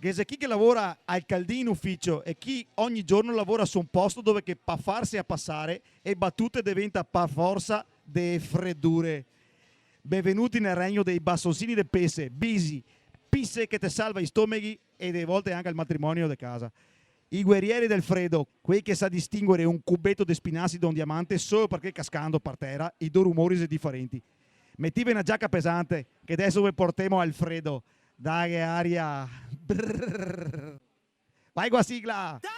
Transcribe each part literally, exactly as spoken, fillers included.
Ghe xe chi che lavora al caldin in uficio e chi ogni giorno lavora su un posto dove che pa farse a pasare e batute deventa pa forsa de fredure. Benvenuti nel regno dei basonsini de pese, bisi, pise che te salva i stomeghi e dee volte anca el matrimonio de casa. I guerieri del fredo, quei che sa distinguere un cubeto de spinasi da un diamante solo parché cascando par tera i do rumori xe difarenti. Metive na giaca pesante, che deso ve portemo al fredo. Daghe aria. Brrr. Vai co la sigla! Daghe,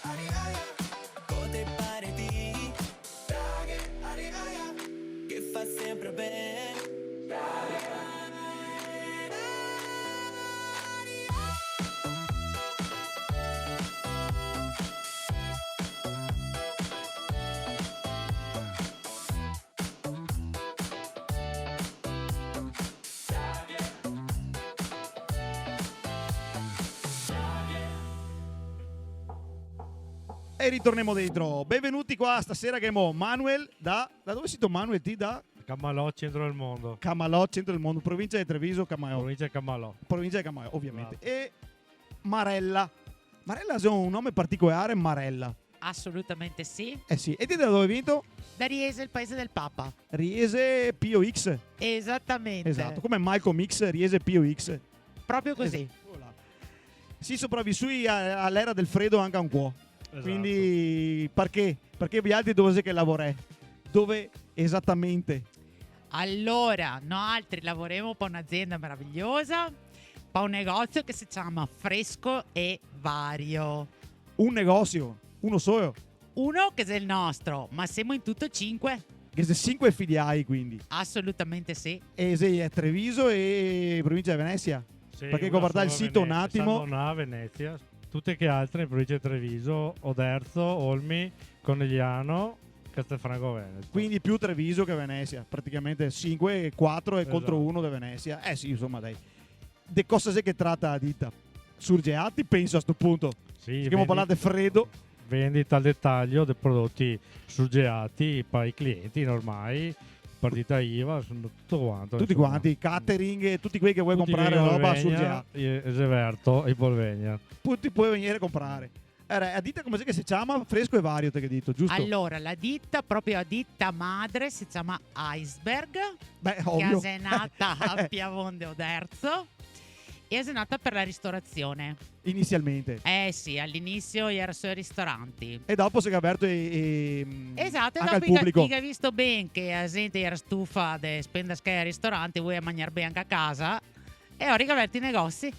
aria, aria, co te pare ti. Daghe, aria, aria, che fa sempre ben. Daghe, aria, aria. E ritornemo dentro. Benvenuti qua, stasera che ghemo Manuel da... Da dove sito, Manuel, ti? Da? Camalò, centro del mondo. Camalò, centro del mondo, provincia de Treviso, Camalò. Provincia de Camalò. Provincia de Camalò, ovviamente. Esatto. E Marella. Marella xe un nome particolare, Marella. Assolutamente sì. Eh sì. E ti da dove vientu? Da Riese, il paese del Papa. Riese Pio X. Esattamente. Esatto, come Malcolm X, Riese Pio X. Proprio così. Esatto. Sì, sopravvisui a, a l'era del fredo anca un po'. Esatto. Quindi, parché? Parché vialtri dove xe che lavorè? Dove esattamente? Allora, noaltri lavoremo pa un'azienda meravigliosa, pa un negozio che se ciama Fresco e Vario. Un negozio? Uno solo? Uno che xe el nostro, ma semo in tuto sinque. Che xe sinque filiai, quindi? Assolutamente sì. E xe a Treviso e provincia de Venesia? Sì, parché go vardà el sito un atimo. San Donà, Venezia, tute che altre in provincia de Treviso, Oderzo, Olmi, Conegliano, Castelfranco Veneto. Quindi più Treviso che Venesia, praticamente sinque e quatro e contro uno de Venesia. Esatto. Eh sì, insoma, dai. De cosa xe che trata a dita? Surgeati, penso, a sto punto. Sì, parché ghemo parlà de fredo. Vendita al detaglio de prodoti surgeati pa i clienti normai, partita IVA, tuto quanto, insoma. Tuti quanti, catering, tuti quei che vol comprare roba surgeata. Tuti quei che vol vegner, eh, xe verto, i pol vegner. Tuti pol vegner a comprare. Alora, a dita come xe che se ciama? Fresco e Vario, te ghe dito, giusto? Alora, la dita, proprio a dita madre, se ciama Iceberg, beh, ovio, che a xe nata a Piavon de Oderzo. E a xe nata per la ristorazione. Inizialmente. Eh sì, all'inizio iera solo ristoranti. E dopo se ga verto e, e, mm, anca al publico. Esatto, e dopo i ga, i ga visto ben che a xente iera stufa de spendar schei al ristorante, voea magnar ben anca a casa, e lora i ga verto i negozi.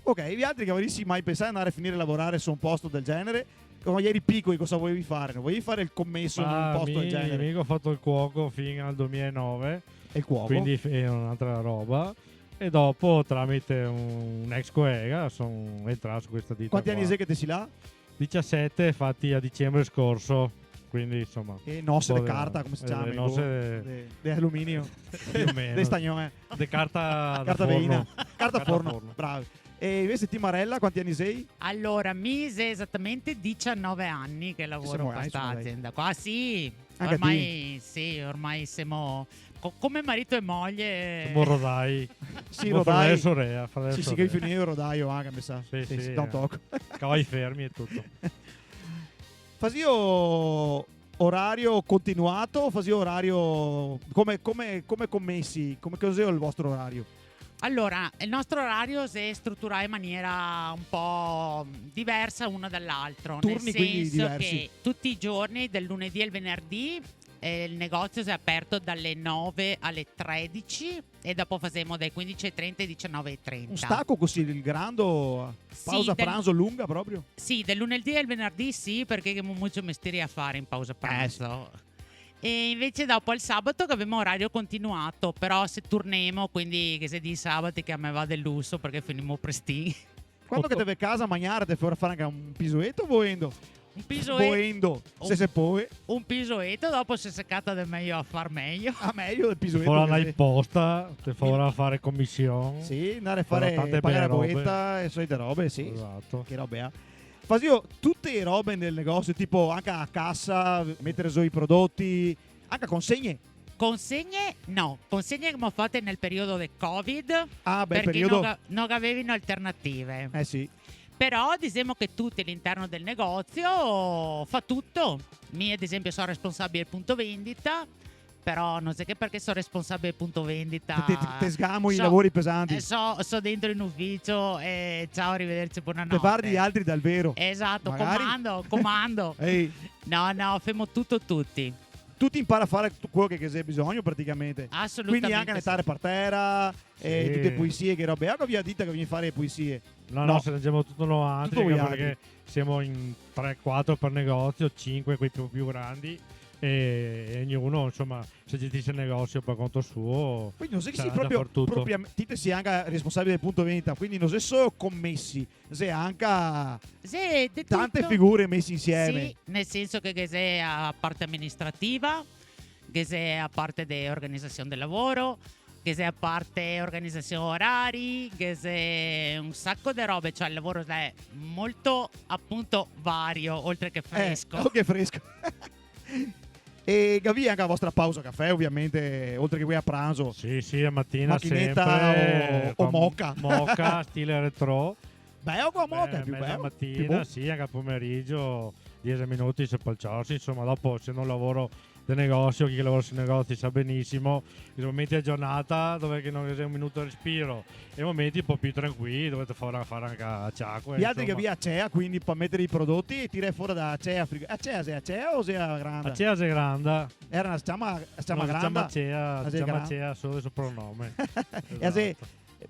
Ok, vialtri che gavarisi mai pensà de andare a finire a lavorare su un posto del genere? Quando ieri picoli cosa volevi fare? No volevi fare el comeso in un posto del genere? Ma mi, mi go fato el cuoco fin al duemilanove. El cuoco? Quindi f-, xe un'altra roba. E dopo, tramite un, un ex colega, son entrà su questa dita qua. Quanti ani xe che te si là? Diciassete, fati a dicembre scorso, quindi, insoma, un po' de... E nose de carta, come se ciama? Eh, nose de, de aluminio. Più o meno. De stagnon, eh. De carta da forno. Carta veina. Carta forno. Carta forno, bravo. E invese ti, Marella, quanti ani xei? Alora, mi xe esatamente diciannove ani che lavoro pa sta azienda qua. Sì, insoma, dai. Anca ti. Ormai, sì, ormai semo co-, come marito e moglie. Semo rodai. Sì, rodai. Semo fradeo e sorea, fradeo e sorea. Sì, sì, che finìo el rodaio anca, me sa. Sì, sì, sì, da un toco. Cavai fermi e tuto. Fasìo orario continuato o fasìo orario come, come, come comesi? Come, cos'è el vostro orario? Alora, el nostro orario xe struturà in maniera un po' diversa uno dall'altro, nel senso che tuti i giorni, dal lunedì al venerdì, eh, el negozio xe aperto dae nove ae tredese e dopo fasemo dae quindese e trenta ae diciannove e trenta. Un staco cusì, el grando, pausa pranzo lunga proprio? Sì, dal lunedì al venerdì sì, parché ghemo mucio mestieri da fare in pausa pranzo. Eh, sì. E invese dopo el sabato che gavemo orario continuato, però se turnemo, quindi ghe xe dei sabati che a me va de luso parché finimo prestin. Quando che te ve casa a magnare, te fa fare anca un pisueto, volendo? Un pisoeto. Voendo, se se pol. Un pisoeto, dopo se se cata de mejo a far mejo. A mejo del pisoeto. Fora che la se imposta, te fora fare comision. Sì, andare a fare, tante pagare la boeta e solite robe, sì. Esato. Che robe, eh. Fasìo tute e robe nel negosio, tipo anca a casa, metere zo i prodoti, anca consegne? Consegne no, consegne che ghemo fate nel periodo de Covid, ah, bel periodo, parché no ga-, no gavevimo alternative. Eh sì. Però disemo che tuti all'interno del negosio fa tuto. Mi, ad esempio, so responsabile del punto vendita, però no xe che parché so responsabile del punto vendita. Te, te, te sgamo i lavori pesanti. Eh, so, so dentro in uficio e ciao, arrivederci, buonanotte. Te vardi i altri dal vero. Esato, magari. Comando, comando. Ehi. No, no, femo tuto tuti. Tuti impara a fare tuto quelo che, che xe bisogno praticamente. Asolutamente. Quindi anca netare par tera, e tute e pulisie, che robe. Anca via dita che vien fare e pulisie. No, no, no, se rangemo tuto noantri, tuto anca voialtri. Parché semo in tre, quatro par negosio, sinque quei più, più grandi, e, e ognuno, insoma, se gestise el negosio par conto suo. Quindi no xe che te si proprio, proprio, ti te si anca responsabile del punto vendita, quindi no xe solo comesi, xe anca tante figure mese insieme. Sì, nel senso che, che xe a parte aministrativa, che xe a parte de organizasion del lavoro, che xe a parte organizasion orari, che xe un saco de robe, cioè el lavoro xe molto, apunto, vario, oltre che fresco. Eh, oh, che fresco. E gavì anca la vostra pausa cafè, ovviamente, oltre che quea a pranzo. Sì, sì, a matina. Machineta sempre, o, o moca? Moca, stile retro. Beh, co la moca xe più bel. Meza matina, sì, anca a pomerigio, diese minuti se pol ciorse, insoma, dopo, se no lavoro de negosio, chi che lavora sui negosi sa benisimo, i momenti dea giornata dove che no ghe xe un minuto de respiro, e momenti un po' più tranquili, dove te fa fare anca ciacoe, insoma. Vialtri che gavì a cea, quindi par metere i prodoti e tirare fora da cea, frigo-, a cea xe a cea o xe a granda? A cea xe granda. Iera na, se ciama, se ciama granda? No, se ciama cea, se ciama cea, solo de sopranome. Esato. E a xe,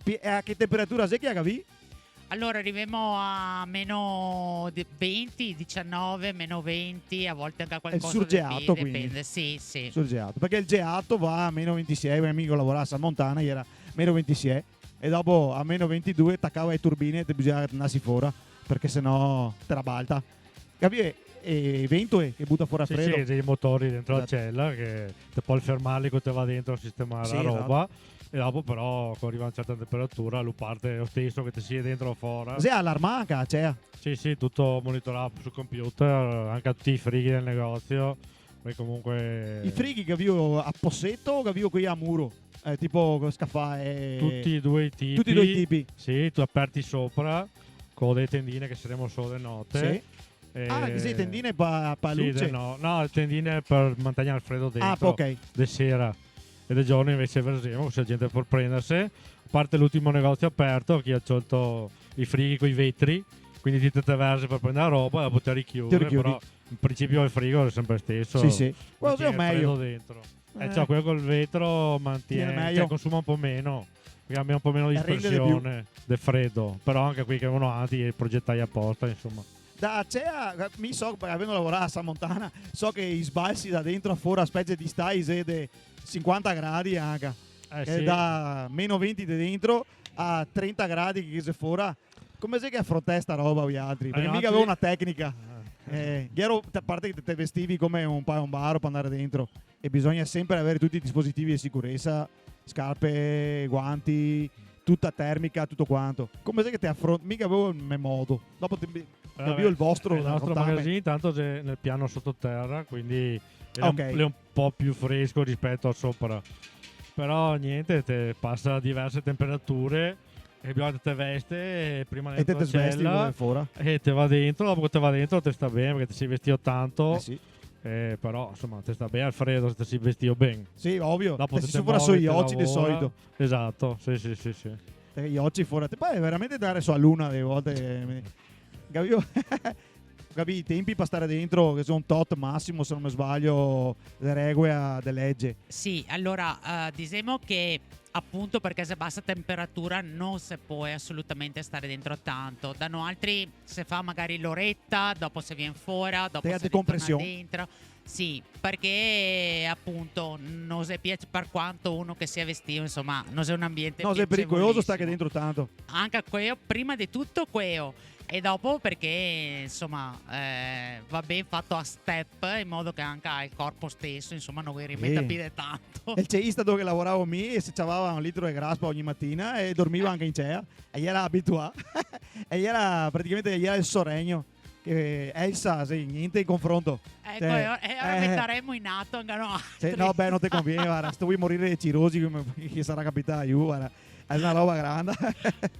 pi-, e a che tenperatura xe che a gavì? Alora, rivemo a meno de-, venti, diciannove, meno venti, a volte anca qualcosa de pi, depende. Xe el surgeato, quindi. Sì, sì. Surgeato, parché el geato va a meno ventisei, parché mi co lavoravo a San Montana, iera meno ventisei, e dopo a meno ventidue tacava e turbine e te bisognava che te andasi fora, parché se no te rabalta. Capì? E vento, eh, che buta fora fredo. Sì, sì, i motori dentro la cela, che te pol fermarli co te va dentro a sistemare la roba. Sì, esato. E dopo però, co riva a na certa tenperatura, lu parte lo steso che te sia dentro o fora. Xe alarmà anca, cioè? Sì, sì, tuto monitorà sul computer, anca tuti i frighi del negosio. Poi comunque... I frighi che gavìo a poseto o che gavìo quei a muro? Eh, tipo, co scafà, eh... Tuti e due i tipi. Tuti e due i tipi. Sì, tuti aperti sopra, co dee tendine che seremo solo de note. Sì. Eh, ah, che xe tendine pa, pa luce? Sì, de no-, no, tendine par mantegner el fredo dentro. Ah, ok. De sera. E de giorno invese versemo, cusì la gente pol prenderse. A parte l'ultimo negosio aperto, che ga tolto i frighi coi vetri, quindi ti te, te versi par prender la roba e dopo te richiudi. Te richiudi. Però in principio el frigo xe sempre el steso. Sì, sì. Quel xe mejo. Mantiene el fredo dentro. Eh, cioè, quel col vetro mantiene, cioè, consuma un po' meno, parché ga un po' meno de dispersion de fredo, però anca quei che gavemo noantri, progetai aposta, insoma. Da, cioè, mi so, parché gavendo lavorà a San Montana, so che i sbalsi da dentro a fora, specie d'istà, i xe de sinquanta gradi anca. Eh, sì. Da meno venti de dentro a trenta gradi che xe fora. Come xe che afrontè sta roba vialtri? Parché mi gavevo na tecnica. Eh, iero, a parte che te, te vestivi come un palombaro par andare dentro, e bisogna sempre avere tuti i dispositivi de sicuresa, scarpe, guanti, tuta termica, tuto quanto. Come xe che te afron-, mi gavevo el me modo. Dopo te, eh, gavìo el vostro, el nostro magazin, intanto xe nel piano sototera, quindi xe un, xe un po' più fresco rispeto a sopra. Però gnente, te pasa diverse tenperature, e bisogna che te veste, eh, prima de entrar nela, e te, te svesti fora. E te va dentro, dopo che te va dentro te sta ben, parché te si vestìo tanto. Eh, sì. Eh, però, insoma, te sta ben al fredo se te si vestìo ben. Sì, ovio. Dopo te, te si fora sui oci de solito. Esato, sì, sì, sì, sì. Te, i oci fora. Te pare veramente andare su a luna dee volte, eh, mi-, capìo? Capì, i tenpi par stare dentro, che xe un tot masimo, se no me sbalio, de regola, de lege. Sì, alora, eh, disemo che apunto parché xe basa temperatura, no se pol asolutamente star dentro tanto. Da noaltri se fa magari l'oreta, dopo se vien fora, dopo se ritorna dentro. Te ga decompresion. Sì, parché apunto no xe piace par quanto uno che sia vestìo, insoma, no xe un ambiente piacevolìsimo. No, xe pericoloso star dentro tanto. Anca queo, prima de tuto queo. E dopo parché, insoma, eh, va ben fato a step, in modo che anca el corpo steso, insoma, no ghe rimeta pi de tanto. E el ceista dove che lavoravo mi, e se ciavava un litro de graspa ogni matina e dormiva anca in cea. E i gera abituà. E i gera, praticamente, i gera el so regno. Che Elsa, sì, gnente in confronto. Eco, cioè, e ora, e ora, eh, metaremo in ato anca noaltri. Sì, no, beh, no te convien, varda, se te vol morir de cirosi, come che sarà capità a lu, varda, xe na roba granda. E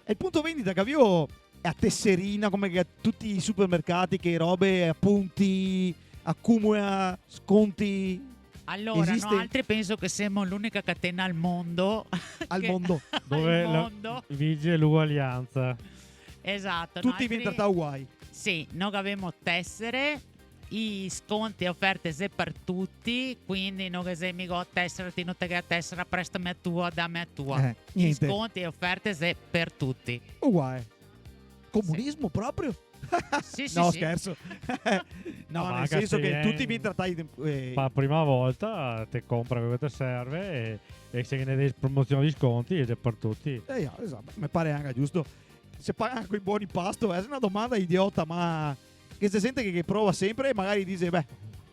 el punto vendita che gavìo a teserina, come che tuti i supermercati, che robe, apunti, acumula, sconti. Alora, esiste? Noaltri penso che semo l'unica catena al mondo. Al mondo. Dove la vige l'ugualianza. Esato. Tuti vien tratà uguai. Sì, no gavemo tesere, i sconti e oferte xe par tuti, quindi no ghe xe mi go a tesera, ti no te ghe a tesera, prestame a tua, dame a tua. Eh, gnente. I sconti e oferte xe par tuti. Uguale. Comunismo proprio? Sì, sì, sì. No, scherzo. No, nel senso che tuti vien tratai, eh, pa prima volta te compra queo che te serve e, e se ghe n'è de promozion, de sconti, xe par tuti. Eh, ja, esato, me pare anca giusto. Se paga anca coi buoni pasto, eh, xe na domanda idiota, ma che xe zente che, che prova sempre e magari dixe, "Beh,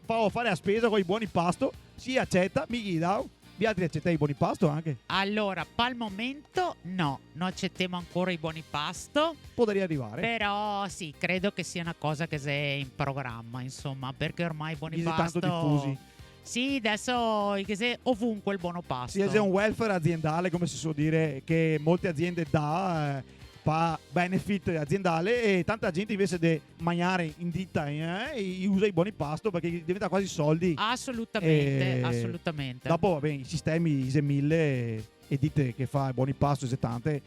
vao a far a spesa coi buoni pasto", se i aceta, mi ghe i dao. Vialtri acetè i buoni pasto anca? Alora, pal momento no, no acetemo ancora i buoni pasto. Podaria rivare. Però sì, credo che sia na cosa che xe in programa, insoma, parché ormai i buoni pasto... Ghe xe tanto difusi. Sì, deso ghe xe ovunque el buono pasto. Sì, xe un welfare aziendale, come se suol dire, che molte aziende dà, eh, pa benefit aziendale, e tanta gente invese de magnare in dita, eh, i, i usa i buoni pasto parché i deventa quasi soldi. Asolutamente, eh, asolutamente. Dopo, va ben, i sistemi, i xe mile, e dite che fa buoni pasto, xe tante,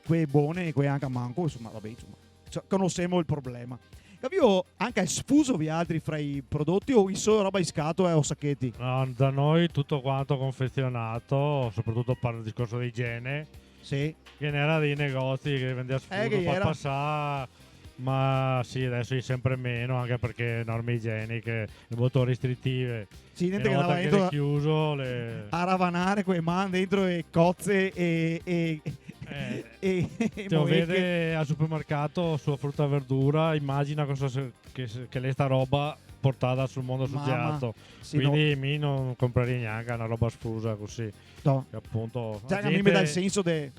quee bone e quee anca manco, insoma, va ben, insoma. Cioè, conosemo el problema. Gavìo anca el sfuso vialtri fra i prodoti o i solo roba in scatola o sacheti? No, da noi tuto quanto confezionato, sopratuto par el discorso de igiene. Sì. Ghe n'era dei negozi che vendea sfuso, eh, che pa pasar, ma sì, deso xe sempre meno, anca parché norme igieniche, xe molto restritive. Sì, gnente, che na volta che l'era chiuso, le... a ravanare co le man dentro e coze e, e, eh, e, e moeche. Te lo vedi al supermercato, su fruta e verdura, imagina cosa se, che, che l'è sta roba portada sul mondo sugiato. Mama, sì, no. Quindi mi no comprarìa gnanca na roba sfusa cusì. No. Che apunto, cioè, a mi me dà el senso de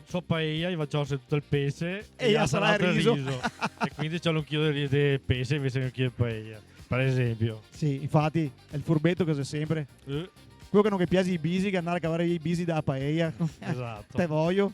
so paella, i va ciorse tuto el pese e i asa el riso. E quindi ciol un chilo de ri-, de pese invese che un chilo de paella, par esenpio. Sì, infati, xe el furbeto che xe sempre. Eh. Queo che no ghe piaxe i bisi, che andare a cavare i bisi da paella. Esato. Te vojo.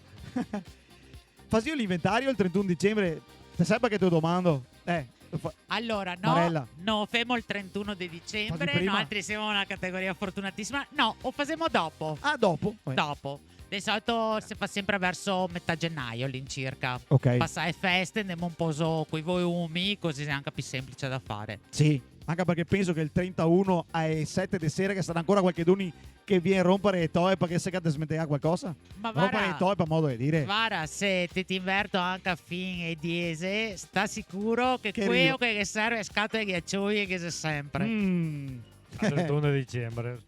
Fasìo l'inventario el trentuno dicembre? Te sa parché te lo domando? Eh, fa-, Alora, no, Marella. No femo el trentuno de dicembre, fasì prima. Noaltri semo na categoria fortunatisima. No, o fasemo dopo. Ah, dopo? Eh. Dopo. De solito se fa sempre verso metà genaio, al'incirca. Ok. Pasà e feste, ndemo un po' zo coi volumi, cusì xe anca pi senplice da fare. Sì, anca parché penso che el trentauno ae sete de sera ghe sarà ancora qualcheduni che vien ronpare e toe parché se ga desmentegà qualcosa. Ma ronpare e toe, par modo de dire. Vara, se te, te inverto anca a fin e diese, sta sicuro che queo che ghe serve xe scatole de ghiacioi che ghe xe sempre. Mm. Al trentuno de dicembre,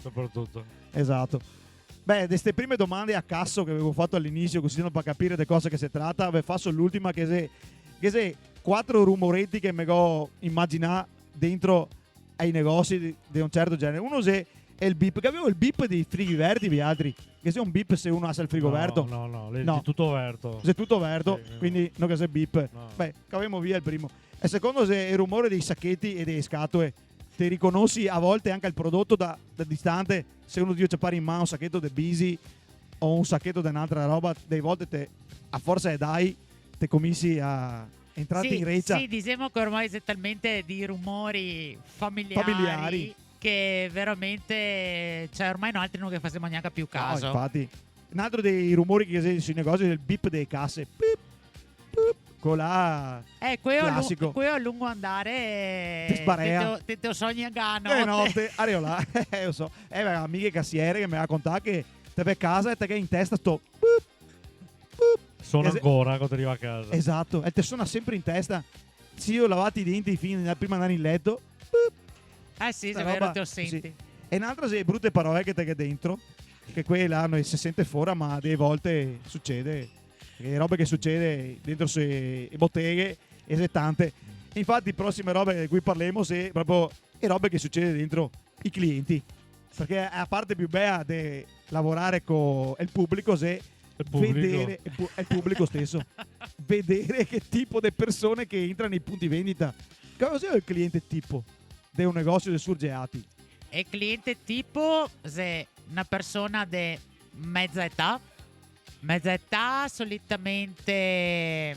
sopratuto. Esato. Beh, de ste prime domande a caso che gavevo fato a l'inisio, cusì tanto par capire de cosa che se trata, ve faso l'ultima che xe, che xe quatro rumoreti che me go imaginà dentro ai negosi de, de un certo genere. Uno xe el bip, che gavevo el bip dei frighi verti, vialtri? Che xe un bip se uno asa el frigo verto? No, no, no, xe tuto verto. Xe tuto verto, sì, sì, quindi no ghe xe bip. No. Beh, cavemo via el primo. E secondo xe el rumore dei sacheti e dee scatoe. Te riconosi a volte anca el prodoto da, da distante, se uno drio ciapare in man un sacheto de bisi o un sacheto de n'altra roba, dee volte te, a forsa de dai, te cominsi a entrarte in recia. Sì, sì, disemo che ormai xe talmente dei rumori familiari, familiari, che veramente, cioè, ormai noaltri no ghe fasemo gnanca più caso. No, infati. Un altro dei rumori che xe sui negosi xe el bip dee case. Pip, pip, queo là, eh, queo a lu-, clasico. Queo a lungo andare te sbarea. Te, te, te, te lo sogni anca a note. Eh, note, areo là, eh, lo so. Eh, beh, amiche casiere che me raconta che te ve casa e te ghe in testa sto bup, bup. Sona ancora quando te riva a casa. Esato, e te sona senpre in testa. Zio, lavate i denti fin prima de ndare in leto. Bup. Eh sì, xe vero, te lo senti. E n'altra xe brute parole che te ghe dentro, che quele là no se sente fora, ma dee volte sucede. E robe che sucede dentro e boteghe, e xe tante. E infati, prosime robe de cui parlemo xe proprio e robe che sucede dentro i clienti. Parché a parte più bea de lavorare co el publico xe vedere el pu-, el publico steso. Vedere che tipo de persone che entra nei punti vendita. Cosa xe el cliente tipo de un negosio de surgeati? El cliente tipo xe na persona de meza età. Meza età, solitamente,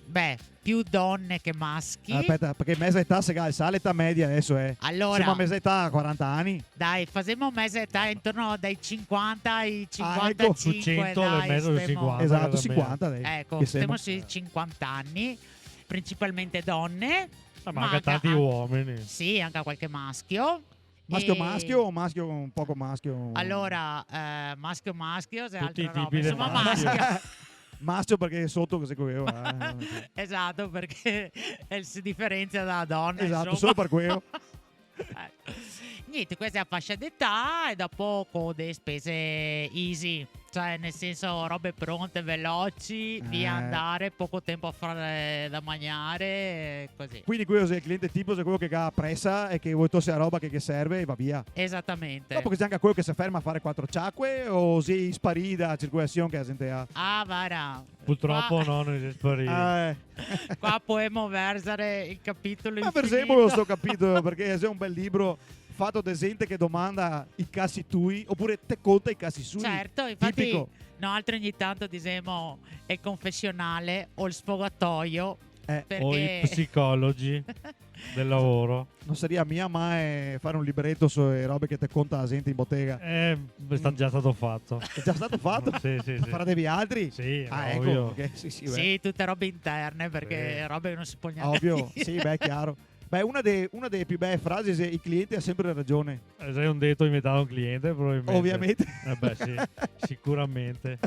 beh, più done che maschi. Speta, parché meza età se ga alsà l'età media deso, eh. Alora, semo a meza età, quaranta ani. Dai, fasemo meza età intorno dai cinquanta ai cinquantasinque, dai, stemo... Esato, cinquanta, dai. Eco, stemo sui cinquanta ani, principalmente done. Ah, ma anca tanti uomini. Sì, anca qualche maschio. Maschio, maschio o maschio un poco maschio? Alora, eh, maschio, maschio, xe altra roba. Insoma, maschio. Maschio parché soto così come io, eh. Esato, parché el se diferensia da dona, insoma. Esato, solo par queo. Eh. Gnente, questa xe a fascia d'età e dopo co de spese easy. Cioè, nel senso, robe pronte, veloci, via andare, poco tempo a fare da magnare, così. Quindi queo xe el cliente tipo, xe queo che ga presa e che vol torse a roba che, che serve e va via. Esatamente. Dopo ghe xe anca queo che se ferma a fare quatro ciacoe o xe sparì da circolasion che la zente ga? Ah, vara. Purtropo qua no, no xe sparì. Ah, eh. Qua podemo verzare el capitolo infinito. Ma verzemolo sto capitolo, parché xe un bel libro fato de zente che domanda i casi tui, opure te conta i casi sui. Certo, infati, tipico. Noaltri ogni tanto disemo el confesionale o el sfogatoio, eh, parché o i psicologi del lavoro. No saria mia mae fare un libreto su e robe che te conta la zente in botega. Eh, xe sta-, già stato fato. Xe già stato fato? Sì, sì, sì. Fare de vialtri? Sì, ah, eco, ovio. Parché, sì, sì, beh. Sì, tute robe interne, parché robe che no se pol gnanca dire. Ovio, sì, beh, chiaro. Beh, una de, una de più bele frasi xe: "El cliente ga senpre ragion." Eh, xe un deto inventà da un cliente, probabilmente. Ovviamente. Eh, beh, sì, sicuramente.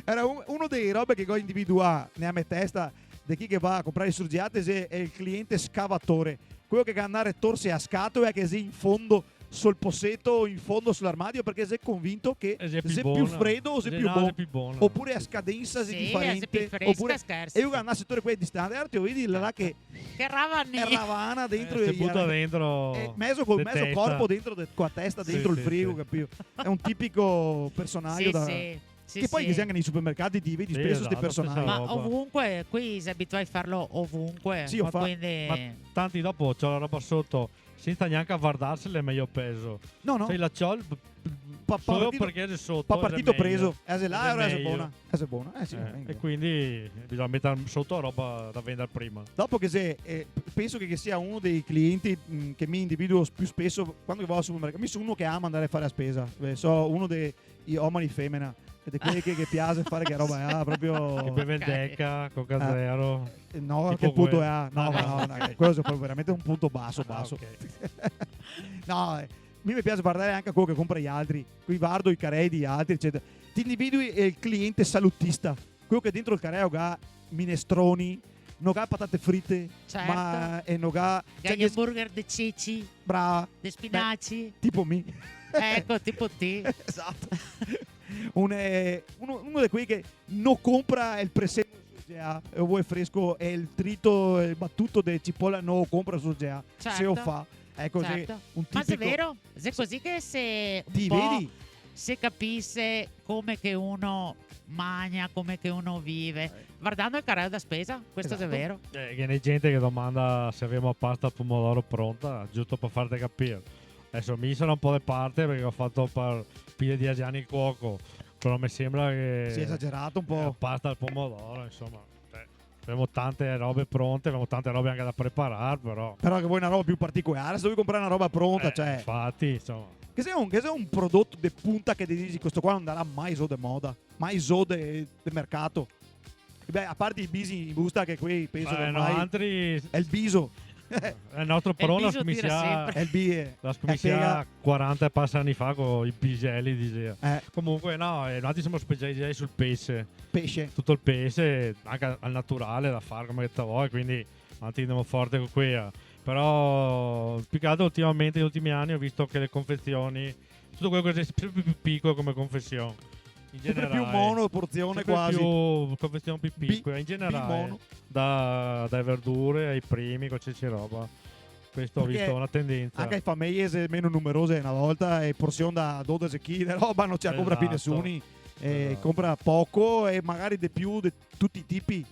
Era un, uno dei robe che go individuà nea me testa de chi che va a comprare surgeate xe el cliente scavatore. Queo che ga da ndare torse a scatoła che xe in fondo sul poseto o in fondo su l'armadio, parché xe convinto che xe più fredo o xe più bon. Opure a scadensa xe diferente, opure... E lu ga da ndare a setore quei distanti, e alora te vedi là che... Che ravana! Che ravana dentro, eh, se buta dentro, eh, mezo col, mezo corpo dentro de, co a testa dentro el frigo, capìo? Xe un tipico personajo da... Sì, sì. Sì, che poi sì, ghe xe anca nei supermercati, te vedi speso sti personagi. Sì, esato, stesa roba. Ma ovunque, qui xe abituai a farlo ovunque. Sì, ma quindi... Ma tanti dopo ciò la roba soto, sensa gnanca vardarsela, xe mejo pezo. No, no. Cioè, la ciò, solo parché xe soto, xe mejo. Pa partito preso. Eh, xe là, alora xe bona. Eh, xe bona. Eh, sì, eh, e quindi bisogna meter soto la roba da vendar prima. Dopo ghe xe, eh, penso che, che sia uno dei clienti, mm, che mi individuo s-, più speso quando che vao al supermercato. Mi so uno che ama ndare a fare la spesa. Eh, so uno de i omeni femena, e de quei che, che piaxe fare che roba, ah, proprio... Che beve el Deca, Coca Zero. Eh, no, tipo che punto xe? Ah, no, no, no, queo xe proprio veramente un punto baso, baso. Ah, ok. No, eh, mi me piaxe vardare anca queo che compra i altri, quei vardo i carei dei altri, ecetera. Te individui el cliente salutista, queo che dentro el careo ga minestroni, no ga patate frite, certo, ma, e no ga, ga, cioè, i hamburger de ceci, brava, de spinaci. Beh, tipo mi. Eco, tipo ti. Esato. Un, eh, uno, uno de quei che no compra el presemo sul surgeà, e o vol fresco, e el trito, el batuto de cipola no lo compra sul surgeà. Certo. Se lo fa. Eco, certo. Un tipico... Ma xe vero? Xe cusì che se, un po', ti vedi? Se capise come che uno magna, come che uno vive, eh, vardando el careo da spesa, questo xe vero. Esato. Eh, ghe n'è gente che domanda se gavemo a pasta al pomodoro pronta, giusto par farte capir. Deso mi so da un po' de parte parché go fato par pì de diese ani el cuoco, però me sembra che... Sì, esagerato un po'. Eh, pasta al pomodoro, insoma. Cioè, gavemo tante robe pronte, gavemo tante robe anca da preparar, però. Però che vol na roba pì particolare, se te vol comprar na roba pronta, eh, cioè. Infati, insoma. Che xe un, che xe un prodoto de punta che te disi, "Questo qua no ndarà mai zo de moda, mai zo de, de mercato"? E beh, a parte i bisi in busta, che quei penso che ormai... Eh, no, altri... Xe el biso. Eh, el nostro paron l'ha scominsià, el bie, el bie. L'ha scominsià quaranta e pasa ani fa co i piseli, disea. Eh. Comunque, no, eh, noaltri semo specializai sul pese. Pese. Tuto el pese, anca al naturale da far come che te vol, quindi noaltri ndemo forte co quea. Però, più che altro, ultimamente, negli ultimi ani, go visto che le confezioni, tuto queo che xe sempre più picolo come confezion. In generale. Sempre più mono, porzione quasi. Sempre più, confezioni più picole, in generale, da, dae verdure ai primi, qualsiasi roba. Questo ho visto una tendenza. Parché anca e fameje xe meno numerose de na volta, e porzion da dodese chili de roba no se la compra più nesuni. Esato. E compra poco e magari de più de tuti i tipi.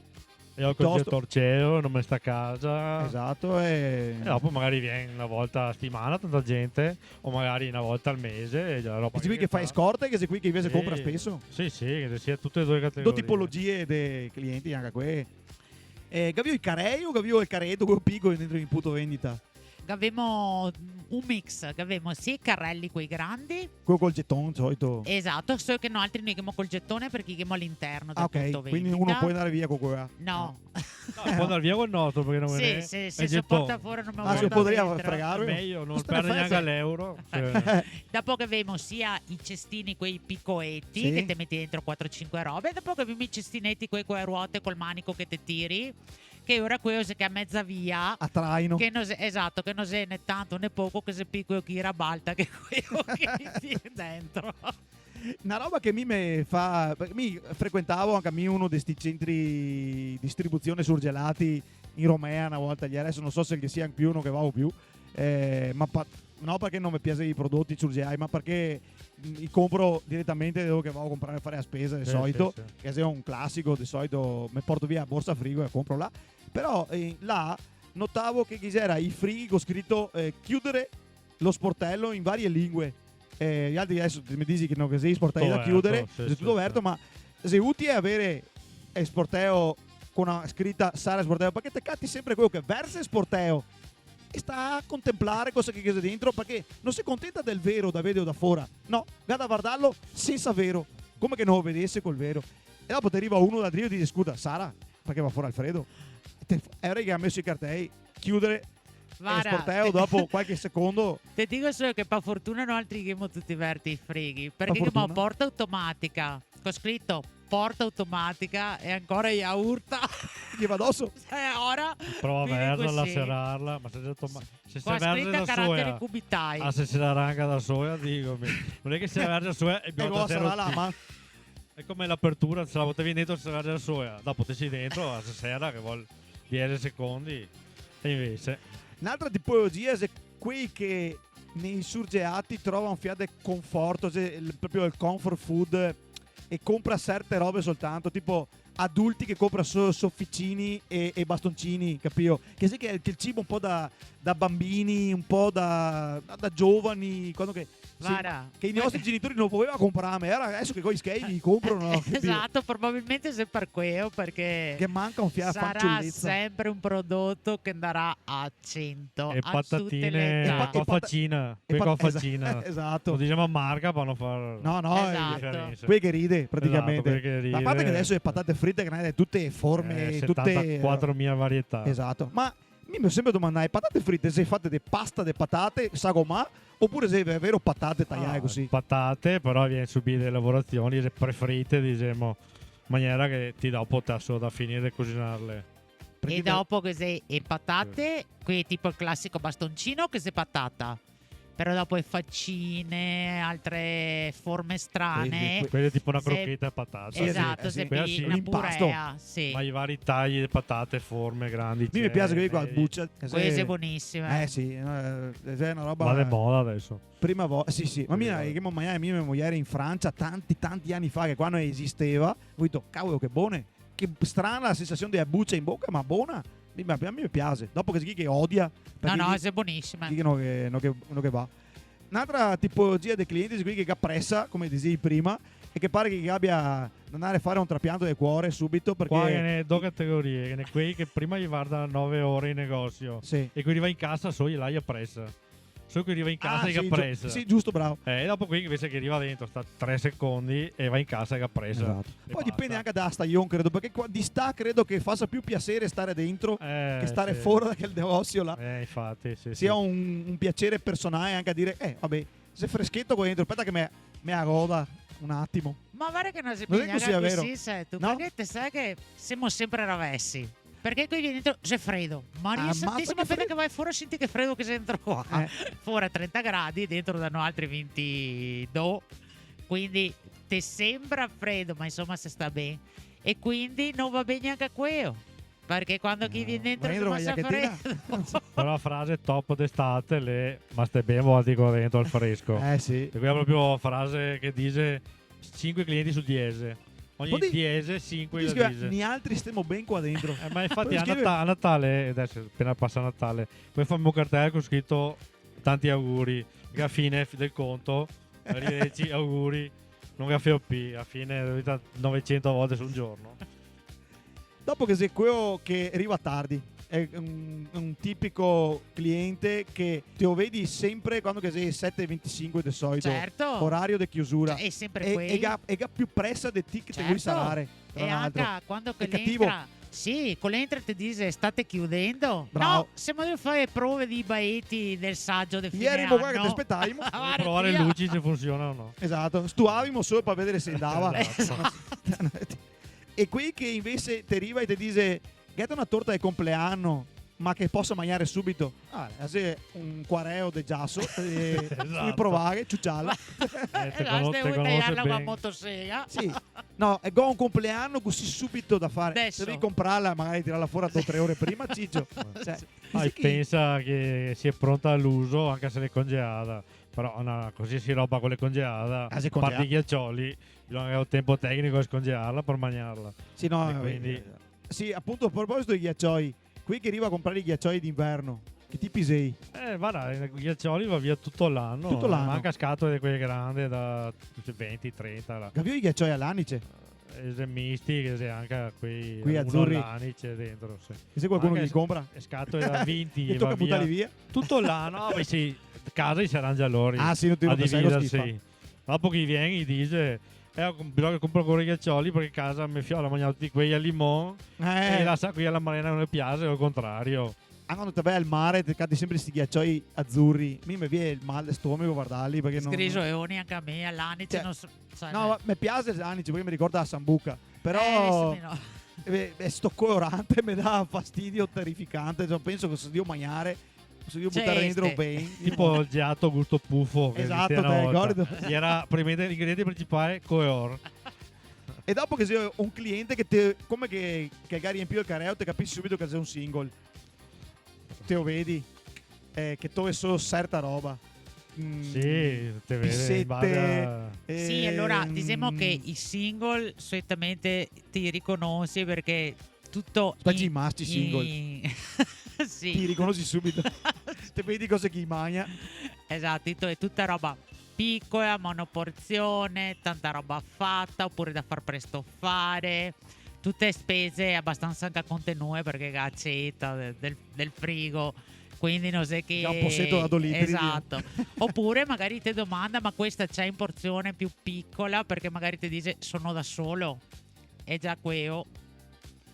E go el congelatore, no me sta a casa. Esato, e... E dopo magari vien na volta a setimana tanta gente, o magari na volta al mese, e la roba... Che xe quei che fa scorte, che xe quei che invese compra speso? Sì, sì, che sia tute e do le categorie. Do tipologie de clienti anca quei. Eh, gavìo i carei o gavìo el careto, queo picoło dentro in punto vendita? Gavemo un mix, gavemo sia i carei, quei grandi. Queo col geton, de solito. Esato, solo che noaltri no i ghemo col geton parché i ghemo a l'interno del punto vendita. Ah, ok, quindi uno pol ndar via co queo? No. No, pol ndar via col nostro, parché no... Sì, sì, se se porta fora no me... Ah, se podarìa fregarlo? Mejo, no perde gnanca l'euro. Cioè. Dopo gavemo sia i cestini, quei picoeti, che te meti dentro quatro, cinque robe, e dopo gavemo i cestineti, quei co e ruote, col manico che te tiri, che ora queo xe che a meza via. A traino. Che no xe, esato, che no xe né tanto né poco, che xe pì queo che i rabalta che queo che i tira dentro. Na roba che mi me fa, parché mi frequentavo anca mi uno de sti centri distribuzione surgelati in Romea na volta, adeso no so se ghe sia anca più, no ghe vao più, eh, ma pa-, no parché no me piaxe i prodoti surgeai, ma parché, mm, i compro diretamente dove che vao a comprare, fare la spesa de solito, sì, sì, che xe un clasico, de solito me porto via la borsa frigo e la compro là. Però, eh, là notavo che ghe gera i frighi co scrito, eh, "chiudere lo sportello" in varie lingue. Eh, i altri adeso me disi che no ghe xe i sportei da chiudere, sì, sì, xe tuto verto, ma xe utile avere el sporteo co na scrita "Sara Sporteo", parché te cati sempre queo che verxe el sporteo e sta a contemplare cosa che ghe xe dentro, parché no se contenta del vero da vedere da fora, no, ga da vardarlo sensa vero, come che no lo vedese col vero. E dopo te riva uno da drio e dixe: "Scusa, Sara", parché va fora el fredo. E te, e ora che ga meso i cartei, "Chiudere", el sporteo, dopo qualche secondo. Te digo solo che par fortuna noaltri ghemo tuti verti i frighi, parché ghemo porta automatica, co scrito "porta automatica", e ancora i a urta. Ghe va doso. Eh, ora. Prova a verxerla, serarla, ma se xe automa-, se se verxe da soła, a se serarà anca da soła, digo, mi. No xe che se verxe da soła e bisogna... Xe come l'apertura, se la botavi dentro, se verxe da soła. Dopo te si dentro, a se sera che vol diese secondi. E invese. N'altra tipologia xe quei che nei surgeati trova un fià de conforto, xe el, proprio el comfort food, e compra serte robe soltanto, tipo adulti che compra solo sofficini e, e bastoncini, capìo? Che sì che, che xe el cibo un po' da, da bambini, un po' da, da, da giovani, quando che, sì, che i nostri genitori no voleva comprarme, e ora deso che go i schei mi compro, no? Capìo? Esato, probabilmente xe par queo, parché ghe manca un fià de fanciuleza. Sarà sempre un prodoto che andarà a cento, e a tute le età. E patatine, e pa-, e pata-, facina, e quei pa-, co facina. Esa-, esato. No dixemo marca par no far... No, no, esato. Diferensa. Quei che ride, praticamente. Esato, quei che ride. A parte che deso le patate frite ghe n'è de tute forme, eh, tute setantaquatromila varietà. Esato. Ma mi me go sempre domandà, le patate frite xe fate de pasta de patate sagomà, opure xe davero patate taiae cusì? Ah, patate, però vien subì dele lavorazioni, xe prefrite, dixemo, in maniera che ti dopo te ga solo da finire de cusinarle. E dopo ghe xe e patate, quee tipo el clasico bastoncino che xe patata. Però dopo e facine, altre forme strane. Sì, sì, que-, quele tipo na crocheta de patata. Esato, sì, sì. Quela sì. Xe na purea, sì. Ma i vari tagli de patate, forme grandi, mi me piaxe quele qua, bucia, quele xe bonisime. Eh sì, no, eh, xe na roba... Va de moda deso. Prima vo-, sì, sì. Ma mi, eh, che mo-, magari mi e me mojer in Francia tanti, tanti ani fa, che qua no esisteva, go dito: "Cavolo, che bone!" Che strana la sensasion dea bucia in boca, ma bona. Mi, ma a mi me piaxe. Dopo ghe xe chi che odia, parché... No, no, xe bonisima. Chi che no, che, no che, no che va. N'altra tipologia de clienti xe quei che ga presa, come disevi prima, e che pare che gabia da ndare a fare un trapianto de cuore subito, parché... Qua ghe n'è do categorie, ghe n'è quei che prima i varda nove ore in negosio, sì, e quindi va in casa, so, i là i ga presa. Solo che riva in casa e ga preso. Ah, sì, giu-, sì, giusto, bravo. Eh, e dopo quei invese che riva dentro, sta tre secondi e va in casa e ga preso. Esato. E basta. Poi dipende anca da stajon, credo, parché qua, d'istà credo che fasa più piaser stare dentro che stare fora da quel negosio là. Eh, infati, sì, sì. Sia un, un piaser personale anca a dire, "Eh, vabè, xe frescheto qua dentro, speta che me, me a goda un atimo." Ma varda che no xe cusì, vero? No xe mia cusì, seto, parché te sa che semo senpre ravesi. Parché qua dentro xe fredo. Maria santisima, speta che va fora, senti che fredo che xe dentro qua. Eh. Fora trenta gradi, dentro da noaltri vintidó. Quindi te senbra fredo, ma insoma se sta ben. E quindi no va ben gnanca queo. Parché quando chi vien dentro, ma dentro xe masa fredo. Però frase top d'estate, le, "Ma ste ben, mo digo, dentro al fresco." Eh, sì. E quela xe proprio frase che dixe sinque clienti su diese. Ogni diese, sinque la dixe: "Nialtri stemo ben qua dentro." Eh, ma infati a Nata-, a Natale, deso xe pena pasà Natale, pol farme un cartel co scrito "Tanti auguri", che a fine del conto, "Arrivederci, auguri", no ga feo pi, a fine, novesento volte su un giorno. Dopo ghe xe queo che riva tardi, xe un, un tipico cliente che te lo vedi senpre quando che xe sete e ventisinque de solito, certo, orario de chiusura. Cioè, xe senpre quei. E, e ga, e ga più presa de ti che te vol salare, tra l'altro. Certo. E anca quando che l'entra, sì, co l'entra te dixe: "State chiudendo?" Bravo. "No, semo drio fare prove dei baeti del saggio de fine ano." Ierimo qua che te spetavimo. Varda, provare le luci se funsiona o no. Esato, stuavimo solo par vedare se andava. Esato. E quei che invese te riva e te dixe: "Gheto na torta de compleano, ma che poso magnare subito?" Ah, xe un quareo de giaso, eh, esato, provare, ciuciarla. Eh, te cono-, te conose ben. Tajarla co la motosega. Sì. No, e go un compleano cusì subito da fare. Deso. Se devi comprarla, magari tirarla fora do o tre ore prima, Cicio. Cioè, sì. Ah, pensa che sia pronta all'uso, anca se l'è congelada. Però na qualsiasi roba co l'è congelada, ah, se congela, a parte i ghiacioli, bisogna aver el tempo tecnico de scongelarla par magnarla. Sì, no, e quindi, eh, sì, apunto, a proposito dei ghiacioi, quei che riva a comprare i ghiacioi d'inverno, che tipi xei? Eh, varda, i ghiacioli va via tuto l'ano. Tuto l'ano. Anca scatole de quele grande da venti, trenta, là. Gavìo i ghiacioi a l'anice? Eh, xe misti, che xe anca quei, quei azuri, a l'anice dentro, sì. E se qualcuno li compra? Anca s-, scatole da vinti, e toca butarli via? Tuto l'ano, ah, beh, sì, casa i se arangia lori. Ah, sì, no te lo sa, che schifo. Dopo che i vien, i dixe: "Eh, bisogna che compro ancora i ghiacioli parché casa me fiola ga magnà tuti quei al limon, eh, e i lasa quei a la marena, no le piaxe, o al contrario." Anca quando te ve al mare, te cati senpre sti ghiacioi azuri. Mi me vien el mal de stomego a vardarli, parché no, no. Sgrisołoni anca a mi, a l'anice, cioè, no so, cioè, no, eh, ma me piaxe l'anice, parché me ricorda la sambuca. Però, eh, deso mi no, eh, xe sto colorante, me dà fastidio terificante, cioè, penso che se devo magnare, se devo butar dentro ben. Tipo el gelato gusto pufo che esisteva na volta. Esato, te ricordi? Gera praticamente l'ingrediente principale, color. E dopo ghe xe un cliente che te, come che, che el ga riempìo el careo, te capisi subito che xe un single. Te lo vedi, eh, che tove solo serta roba. Mm, sì, te vedi, pisete, basta. Sì, alora, ehm, disemo che i single solitamente te i riconosi parché tuto... Specie i, i masci single. Sì. Te i riconosi subito. Te vedi cosa che i magna. Esato, tuto, xe tuta roba picola, monoporzione, tanta roba fata, opure da far presto fare. Tute spese abastansa anca contenue, parché ga la ceta de-, del, del frigo, quindi no xe che... Ga un poseto da do litri, esato. Opure magari te domanda: "Ma questa xe in porzione più picola?" Parché magari te dixe: "Sono da solo." E già queo.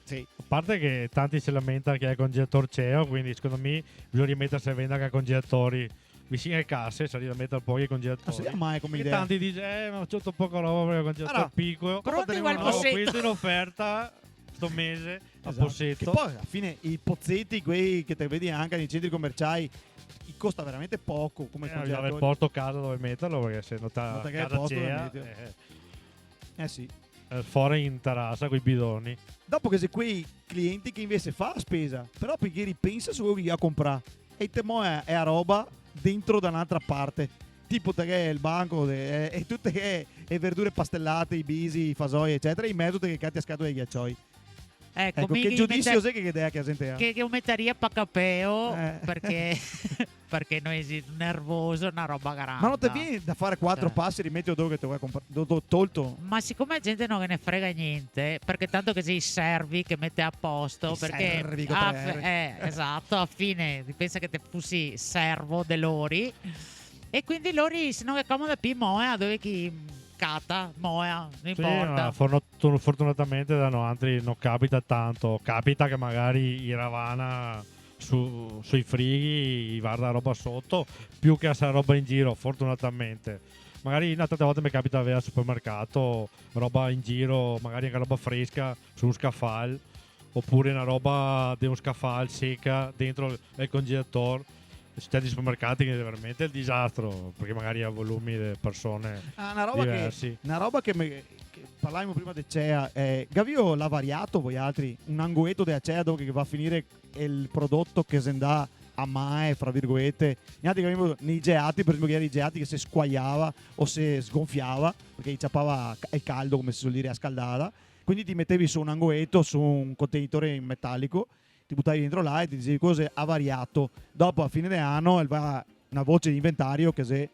Sì. A parte che tanti se lamenta che el congelator ceo, quindi secondo mi bisogna rimeterse a vendare anca congelatori visin ae case, sarìa da metar un po' i congelatori. Ah, sì, ma xe come idea. Parché tanti dixe: "Eh, ma go poca roba parché el congelator xe picolo." Alora, pronti, quel poseto. Questo in oferta sto mese, a poseto. Esato. Che po' ala fine i pozeti, quei che te vedi anca nei centri comerciai, i costa veramente poco come congelatori. Eh, bisogna aver posto casa dove meterlo, parché se no te... No te ga casa posto cea, dove meterlo. Eh. Eh sì. Eh, fora in terasa coi bidoni. Dopo ghe xe quei clienti che invese fa la spesa, però parché i ripensa su queo che i ga comprà. E i te moła, eh, la roba dentro da n'altra parte. Tipo, te ghe el banco de, eh, e tute che, e verdure pastelate, i bisi, i fasoi, ecetera, in mezo te ghe cati la scatoła dei ghiacioi. Eco, eco, mi che giudisio xe che, che dea che a gente ga? Che, che o metaria pa capeo, eh, parché, parché no esiste, nervoso, na roba granda. Ma no te vien da fare quatro pasi e rimeterlo dove che te lo ga compra-, do-, do-, tolto? Ma sicome a gente no ghe ne frega gnente, parché tanto ghe xe i servi che mete a posto, i parché servi co a tre R. F-, eh, esato, a fine, pensa che te fusi servo de lori, e quindi lori, se no ghe comoda pi, moea, dove che i cata, moea, no inporta. Sì, ma forno-, fortunatamente da noantri no capita tanto. Capita che magari i ravana su, sui frighi, i varda roba soto, più che a sa roba in giro, fortunatamente. Magari, no, tante volte me capita aver al supermercato roba in giro, magari anca roba fresca, su un scafal, opure na roba de un scafal seca dentro el congelador. Su certi supermercati che xe veramente el disastro, parché magari ga volumi de persone diversi. Ah, na roba che, na roba che me, che parlavimo prima de cea, eh, gavìo l'avariato voialtri? Un angoeto dea cea dove che va a finire el prodoto che xe ndà a mae, fra virgolete. Nialtri che gavìmo nei geati, par esenpio, che ghe jera i geati che se squaiava o se sgonfiava, parché i ciapava ca-, el caldo, come se suol dire, a scaldada. Quindi ti metevi su un angoeto, su un contenitore in metalico, ti butavi dentro là e ti disevi: "Cosa xe avariato?" Dopo, a fine de ano, el va na voce de inventario che xe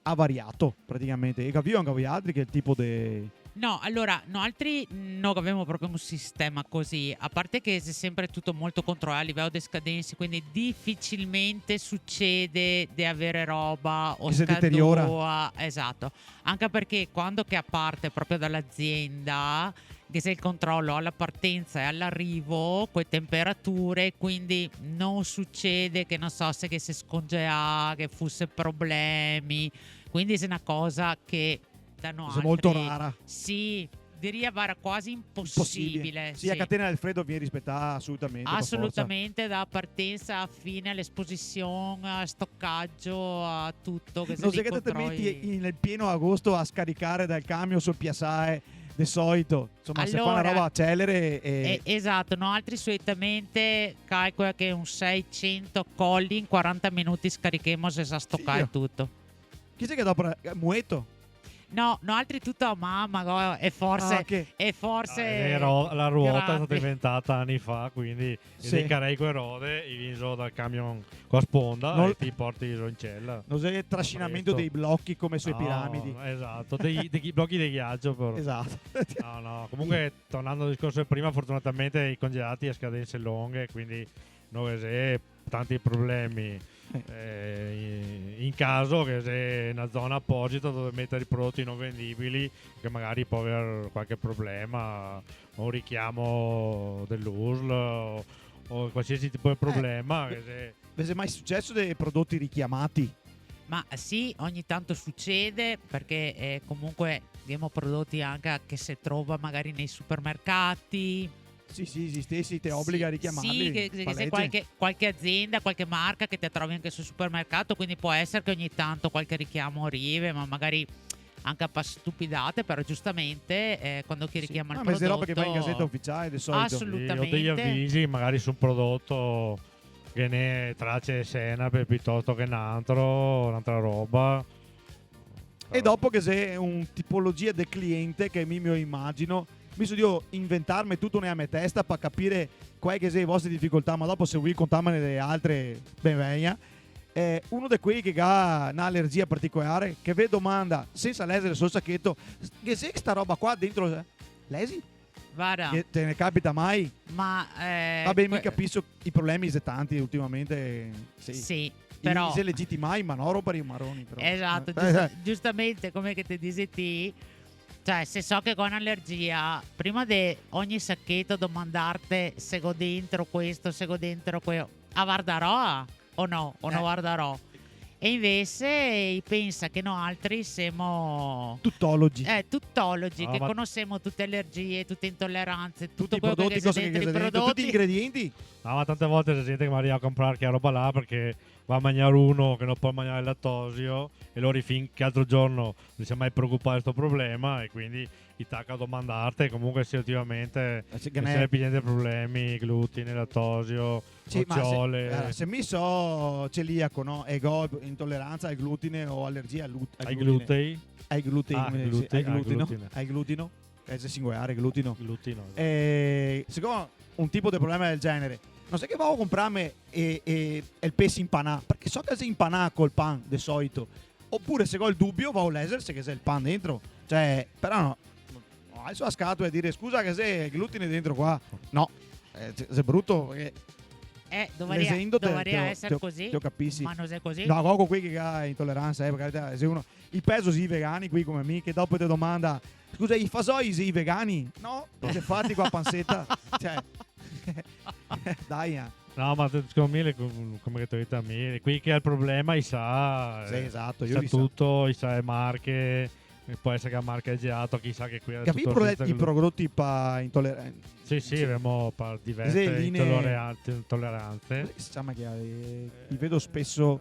avariato, praticamente. E gavìo anca voialtri che tipo de... No, alora, noaltri no gavemo proprio un sistema cusì, a parte che xe senpre tuto molto controlà a liveo de scadense, quindi dificilmente sucede de avere roba o... Che se deteriora. Scadoa, esato. Anca parché quando che a parte proprio da l'azienda, ghe xe el controlo a la partensa e a l'arivo, co e tenperature, quindi no sucede che, no so, se ghe se scongea, che ghe fuse problemi, quindi xe na cosa che da noaltri... Xe molto rara. Sì, diria, varda, quasi inposibile. Inposibile. Sì, sì. A catena del fredo vien rispetà asolutamente, par forsa. Asolutamente, da partensa a fine, a l'esposision, a stocagio, a tuto, che... No xe che te te meti in el pieno agosto a scaricare dal camion sul piasae de solito. Insoma, se fa na roba celere e... Alora, eh, esato, noaltri solitamente calcola che un seicento coli in quaranta minuti scarichemo, se sa stocà e tuto. Chi xe che dopara? Eh, mueto? No, noaltri tuto a man, go-, e forse, ah, che... e forse... Ah, xe ro-, la ruota xe stata inventata ani fa, quindi... Sì. I carei co e rode, i vien zo dal camion co a sponda e ti porti zo in cela. No xe trasinamento dei blochi come su e piramidi. No, esato, dei, dei blochi de ghiacio, però. Esato. No, no, comunque, tornando al discorso de prima, fortunatamente i congelati a scadense longhe, quindi no ghe xe tanti problemi. Eh, in, in caso che xe na zona aposita dove meter i prodoti no vendibili, che magari pol aver qualche problema, o un richiamo de l'U S L, o, o qualsiasi tipo de problema, eh, che xe... Ve xe mai suceso dei prodoti richiamati? Ma sì, ogni tanto sucede, parché, eh, comunque ghemo prodoti anca che se trova magari nei supermercati. Sì, sì, esiste, sì, te obliga a richiamarli, sì, che, che xe palese. Qualche, qualche azienda, qualche marca che te trovi anca sul supermercato, quindi pol esar che ogni tanto qualche richiamo rive, ma magari anca par stupidate, però giustamente, eh, quando che i richiama el prodoto... Sì. Ah, ma xe roba che va in Gazeta Ufficiale, de solito. Asolutamente. Sì, o dei avisi, magari su un prodoto che ghe n'è trace de senape pitosto che n'antro, n'antra roba. E dopo ghe xe un tipologia de cliente che mi me lo imagino, mi so drio inventarme tuto nea me testa par capire quale che xe e vostre dificoltà, ma dopo se volì contarmene de altre, ben vegna. Eh, uno de quei che ga na alergia particolare, che ve domanda, sensa lèxare sul sacheto: "Ghe xe sta roba qua dentro?" Lesi? Varda. Che te ne capita mai? Ma, eh... Vabè, mi capiso, i problemi xe tanti ultimamente, sì. Sì, però i xe legitimai, ma no rompare i maroni, però. Esato, eh, giusta-, giustamente, come che te dixi ti, cioè, se so che go na alergia, prima de ogni sacheto domandarte se go dentro questo, se go dentro queo, a vardarò, o no? O no vardarò? E invese i pensa che noaltri semo tutologi. Eh, tutologi, che conosemo tute alergie, tute intoleranze, tuto queo che ghe xe dentro i prodoti. Tuti i ingredienti. No, ma tante volte xe gente che magari va a comprar chea roba là parché va a magnar uno che no pol magnar el latosio e lori fin che l'altro giorno no se xe mai preocupà de sto problema e quindi i taca a domandarte, comunque sì, ultimamente, eh, sì, che ghe ne xe pi gnente problemi, glutine, latosio, nociole. Sì, ma se, eh, se mi so celiaco, no? E go intoleranza al glutine o alergia al glu-, al glutine. Ai glutei? Ai glutei, ah, come se dixe? Glutei, al glutino. Al glutine. Al glutino. eh, xe singolare, glutino. Glutino, esato. Eh, secondo un tipo de problema del genere, no xe che vao a comprarme e, e, e el pese inpanà, parché so che el xe inpanà col pan, de solito. Opure, se go el dubio, vao a lezer se ghe xe el pan dentro. Cioè, però no, no alzo la scatola e dire: "Scusa, ghe xe glutine dentro qua?" No, eh, xe, xe bruto, parché... Eh, dovaria, lexendo te, dovaria te, eser te, cusì, te lo capisi. Ma no xe cusì. No, go quei che ga intoleransa, eh, par carità, xe uno. I pezo xe i vegani, quei come mi, che dopo te domanda: "Scusa, i fasoi xe i vegani?" "No, parché xe fati co la panseta." Cioè, dai, eh. No, ma te, secondo me, le co-, come che te go dito a mi, quei che ga el problema, i sa, sì, eh, esato, i sa tuto, i sa le marche, e pol eser che la marca xe gelato, chi sa che quei ga tuto... Capì i pro-, sensa i glutine. Prodoti pa intoleranti. Sì, sì, sì. Gavemo pa diverse... Sì, linee. Intoleranze, intoleranze. Come se ciama che ga, eh, i vedo speso,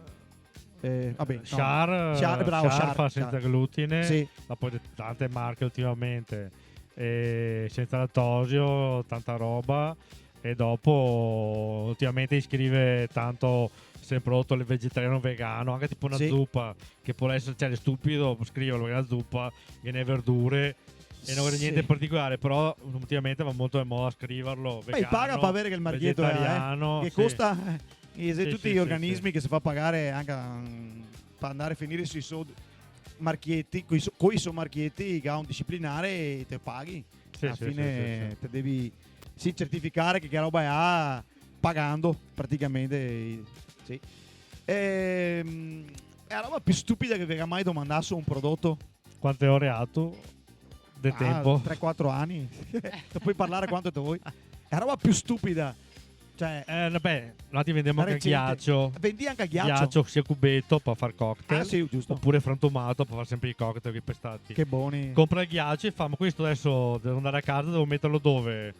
eh, vabè, no. Sciar, Sciar, bravo, Sciar, Sciar fa sensa glutine. Sì. Dopo tante marche ultimamente. E sensa latosio, tanta roba. E dopo, ultimamente, i scrive tanto se xe un prodoto vegetariano, vegano, anca tipo na zupa, che pol eser, cioè, xe stupido scriverlo, parché la zupa ghe n'è verdure e no xe gnente in particolare, però ultimamente va molto de moda scriverlo, vegano, vegetariano. Beh, i paga par aver quel marcheto, eh, che costa, eh, e xe tuti i organismi che se fa pagar anca, mm, par andar a finir sui so marcheti, coi so, coi so marcheti, che ga un disciplinare e te paghi. Sì, sì, sì, sì, sì. Alla fine te devi, sì, certificar che quela roba là pagando, praticamente, sì. Ehm, xe la roba pì stupida che ve ga mai domandà su un prodoto? Quante ore gato de tenpo? Ah, tre, quatro ani. Te pol parlar quanto te vol. Xe la roba pì stupida. Cioè, eh, vabè, noaltri vendemo anca el ghiacio. Recente. Vendi anca el ghiacio? Ghiacio, sia cubeto par far cocktail, ah, sì, giusto, opure frantumato par far senpre i cocktail, quei pestati. Che boni. Compra el ghiacio e fa: "Ma questo deso devo andar a casa, devo meterlo dove?"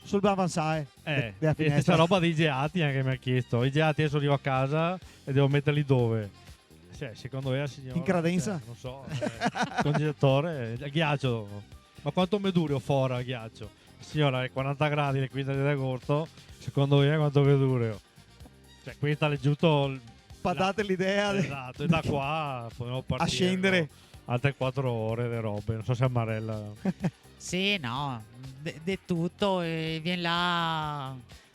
Sul balansae, eh, de, de la finestra. E stesa roba dei gelati anca, me ga chiesto. I gelati deso rivo a casa e devo meterli dove? Cioè, secondo ela, signora, in credensa? Cioè, no so, eh, congelatore, eh, el ghiacio. "Ma quanto me dura fora el ghiacio?" "Signora, xe quaranta gradi, xe quindici de agosto, secondo ela quanto che dura?" Cioè, questa xe giusto l-, par darte l'idea de... Esato, e da qua podemo partir, a scendere, no? Altre quatro ore de robe, no so se amarela. Sì, no, de, de tuto, eh, vien là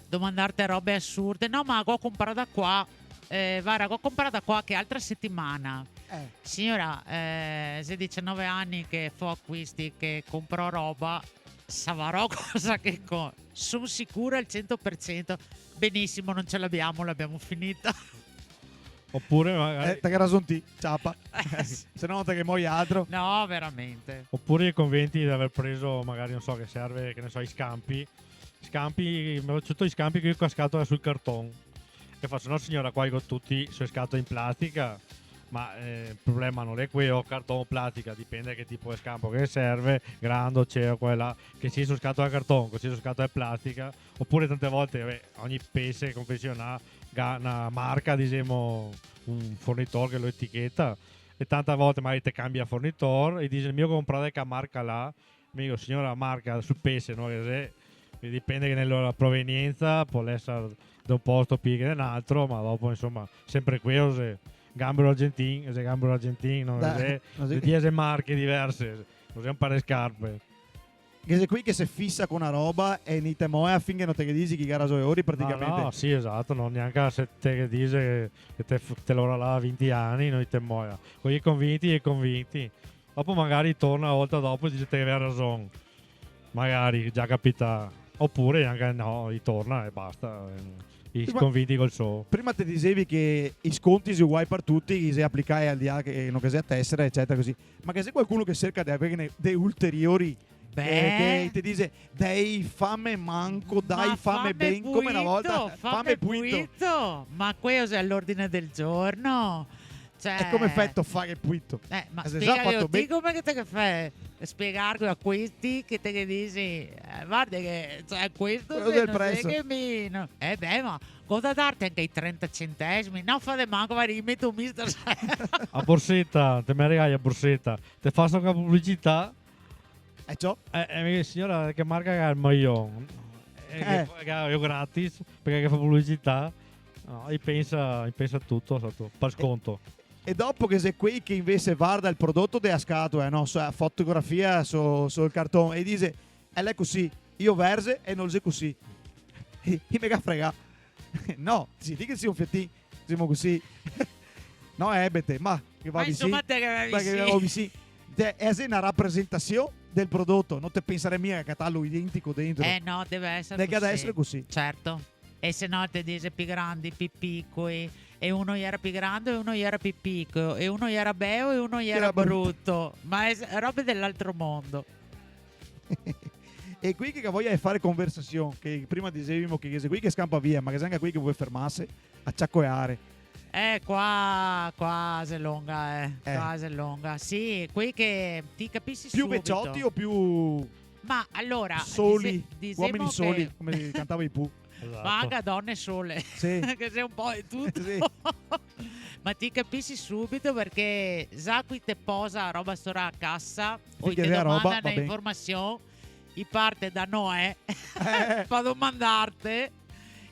domandarte robe asurde. "No, ma go comprà da qua, eh, varda, go comprà da qua che altra setimana." Eh. Siora, eh, xe diciannove ani che fo aquisti, che compro roba, savarò cosa che co-, son sicura al cento par cento. "Benisimo, no ghe la gavemo, la gavemo finìa." Opure magari... Eh, te ga rason ti, ciapa. Eh, sì. Se no no te ghe moli altro. No, veramente. Opure i xe convinti de aver preso, magari, no so, che serve, che ne so, i scanpi. Scanpi, me go ciuto i scanpi co la scatola sul carton. E faso: "No, siora, qua go tuti su scatole in plastica." Ma, eh, el problema no xe queo, carton o plastica, dipende che tipo de scanpo che serve, grando, ceo, qua e là, che sia su scatola de carton, che sia su scatola de plastica, opure tante volte, vabè, ogni pese confezionà ga na marca, disemo, un fornitor che lo eticheta, e tante volte magari te canbia fornitor e dixe: "Mi go comprà de ca marca là", Mi digo, siora, marca sul pese, no? Che xe, dipende che ne la provenienza, pol eser de un posto pì che de un altro, ma dopo, insoma, senpre queo xe gambero argentin, xe gambero argentin, no? Dai, xe, no xe che xe diese marche diverse, no xe un par de scarpe. Che xe quei che se fisa co na roba e no i te moea finché no te ghe dixi che i ga rason lori, praticamente. No, no, sì, esato, no, gnanca se te ghe dixi che te, te lora là vinti ani, no i te moea. Quei convinti e convinti. Dopo magari torna na volta dopo e dixe: "Te gavevi rason." Magari, già capità. Opure anca no, i torna e basta. I xe convinti col so. Prima te dixevi che i sconti xe uguai par tuti, i xe aplicai al di là che no ghe xe tesera, ecetera, cusì. Ma ghe xe qualcuno che serca de averghene de ulteriori? Beh. Eh, che te dixe: "Dai, fame manco, dai, fame ben, come na volta, fame puito." Ma fame puito. Ma queo xe all'ordine del giorno. Cioè, e come feto a fare el puito? Eh, ma spiegaghelo ti come che te ghe fè spiegarlo a questi che te ghe dixi, eh, varda che, cioè, questo... Queo xe el preso. Che mi, no. Eh, beh, ma cosa darte anca i trenta centesimi? No, fa de manco, varda, i meto mi stasera. A borseta, te me regali a borseta. Te faso anca publicità. E ciò? Eh, eh, mi, siora, che marca che ga el maion? Eh, che, che ga, eo gratis, parché che fa publicità? No, i pensa, i pensa tuto, sato, par sconto. E dopo ghe xe quei che invese varda el prodoto de a scatola, no? So, a fotografia so, so el carton e dixe, "El xe cusì, io verze e no el xe cusì." E, e me ga fregà. No, sì, ti che te si un fiatin, dixemo cusì. No, ebete, ma che va... Ma visin, insoma, te che va... Ma che visin. Va visin. Cioè, xe na rapresentasion del prodoto, no te pensarè mia che el ga catà identico dentro. Eh, no, deve esare cusì. Deve esare cusì. Certo. E se no te dixe pi grandi, pi picoi, e uno iera pi grande e uno iera pi pico, e uno iera beo e uno iera bruto. Iera bruto. Ma xe robe de l'altro mondo. E quei che ga voia de fare conversasion, che prima dixevimo che ghe xe quei che scampa via, ma ghe xe anca quei che vol fermarse a ciacoeare. Eh, qua, qua xe longa, eh. Eh. Qua xe longa. Sì, quei che ti capisi subito. Pi vecioti o pi... Ma alora, soli, dixe-, dixemo uomini soli, che come cantava i Pooh. Esato. Ma anca done sole, sì, che xe un po' de tuto. Sì. Ma ti capisi subito parché za quei te posa a roba sora a casa, o i te domanda na informasion, i parte da Noè, eh, pa domandarte,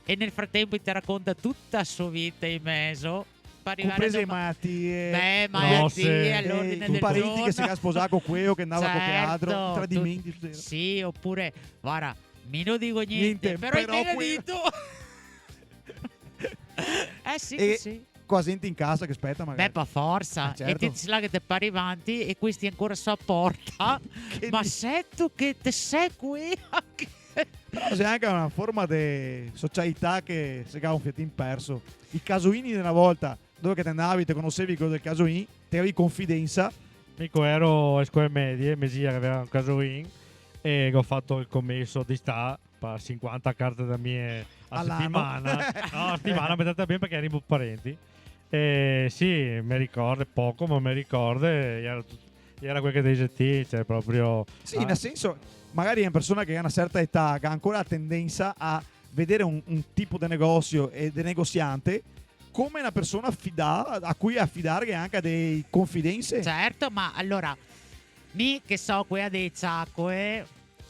e nel fratempo i te raconta tuta a so vita in mezo. Pa rivare... Comprese le malatie. Beh, malatie, eh, l'ordine del giorno. I parenti che se ga sposà co queo che ndava co che altro, certo, tradimenti, tuto. Sì, opure, varda, mi no digo gnente, gnente, però, però i te ga dito. Eh sì, e sì. Co a zente in casa che speta, magari. Beh, pa forsa. Eh, certo. E ti te si là che te pari vanti e questi ancora so a porta. Che... Ma di-, seto che te segue anca. Però xe anca na forma de socialità che se ga un fiatin perso. I casoini de na volta, dove che te ndavi, te conosevi queo del casoin, te gavevi confidensa. Mi co ero ae scoe medie, me zia che gaveva un casoin, e go fato el comeso d'istà, pa sinquanta carte da mie a setimana. A l'ano. No, a setimana, me tratea ben parché ierimo parenti. E sì, me ricordo, poco, ma me ricordo, e iera tut-, iera quel che te dixe ti, cioè, proprio... Sì, ah, nel senso, magari na persona che ga na certa età, che ga ancora la tendensa a vedere un, un tipo de negosio e de negosiante come na persona fidà, a cui afidare anca dee confidense. Certo, ma alora, mi che so quea dee ciacoe,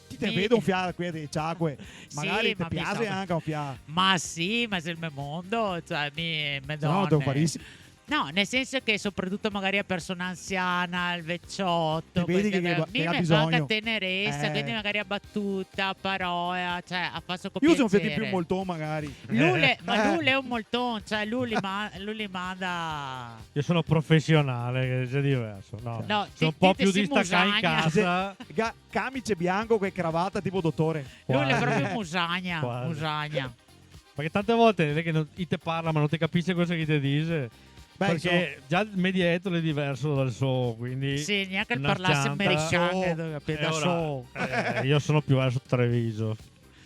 ti te vedo un fià quea dee ciacoe, magari te piaxe anca un fià. Ma sì, ma xe el me mondo, cioè, mi, me done. Se no no te lo farisi. No, nel senso che sopratuto magari a persona ansiana, el vecioto, te vedi che, che, che ga bisogno. Mi me fa anca teneresa, eh, quindi magari a batuta, a parola, cioè, a faso co piaser. Mi so un fiatin pì molton, magari. Lu l'è, ma lu l'è un molton, cioè, lu li ma-, lu li manda. Io sono professionale, che xe diverso, no. No, so un po' più distacà in casa. Ga-, camice bianco co cravata tipo dotore. Lu l'è proprio musagna, musagna. Parché tante volte l'è che no, i te parla, ma no te capisi cosa che i te dixe. Beh, parché già el me dialeto l'è diverso dal so, quindi... Sì, gnanca el parlarse american, te capisi, da so. Eh, io sono più verso Treviso.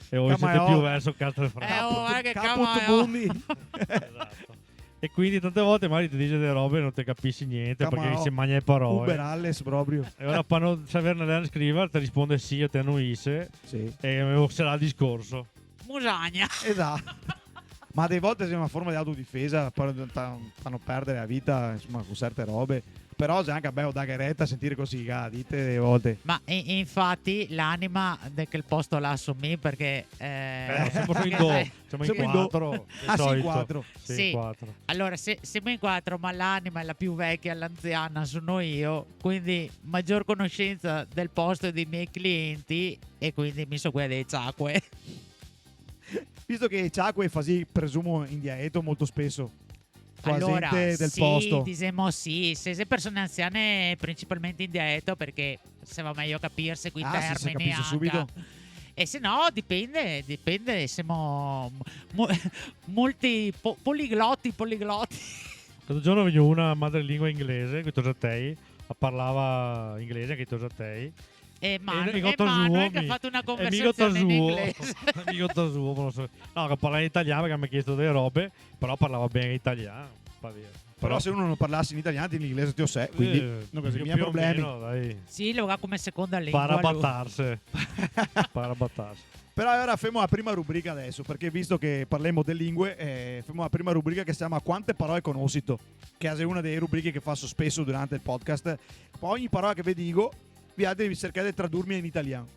E voi siete più verso Castelfranco. Eh, oh, varda che Capo Tubundi. Esato. E quindi tante volte magari te dixe dee robe e no te capisi gnente, parché se magna e parole. Uber alles proprio. E ora, pa no saver ndar a scrivar, te risponde sì o te anuise. Sì. E, o se là el discorso. Musagna. Esato. Ma dee volte xe na forma de autodifesa, par, ta-, par no perdare la vita, insoma, co certe robe. Però xe anca beo dare reta a sentire cosa che i ga dite dee volte. Ma i-, infati l'anima de quel posto là so mi, parché, eh... Eh, no, semo solo in do, semo in quatro, de solito. Ah, sì, in quatro. Sì, in quatro. Alora, se-, semo in quatro, ma l'anima e la pì vecia, l'anziana, sono io, quindi magior conosensa del posto e dei miei clienti, e quindi mi so quea dee ciacoe. Visto che ciacoe fasì, presumo, in dialeto molto speso. Co la zente del posto. Alora, sì, disemo sì, se, se persone ansiane principalmente in dialeto, parché se va mejo a capirse coi termini anca. Ah, sì, se capise subito. E se no, dipende, dipende, semo mu-, multi-, po-, poligloti, poligloti. L'altro giorno vegnea una madrelingua inglese, coi tosatei, la parlava inglese anca coi tosatei. Eh, Manu-, e, e Manu che ga fato una conversasion in inglese. Mi go tasuo, no so. No, che parlava in italian parché me ga chiesto dee robe, però parlava ben italian, par dire. Però se uno no parlase in italian, ti l'inglese te lo sè, quindi no ghe xe mia problemi. Eh, più o meno, dai. Sì, lo ga come seconda lingua, lu. Parabatarse. Parabatarse. Però alora femo la prima rubrica deso, parché visto che parlemo de lingue, eh, femo la prima rubrica che se ciama Quante parole conosito, che xe una dee rubriche che faso speso durante el podcast. Po ogni parola che ve digo, vialtri cercà de tradurme in italian.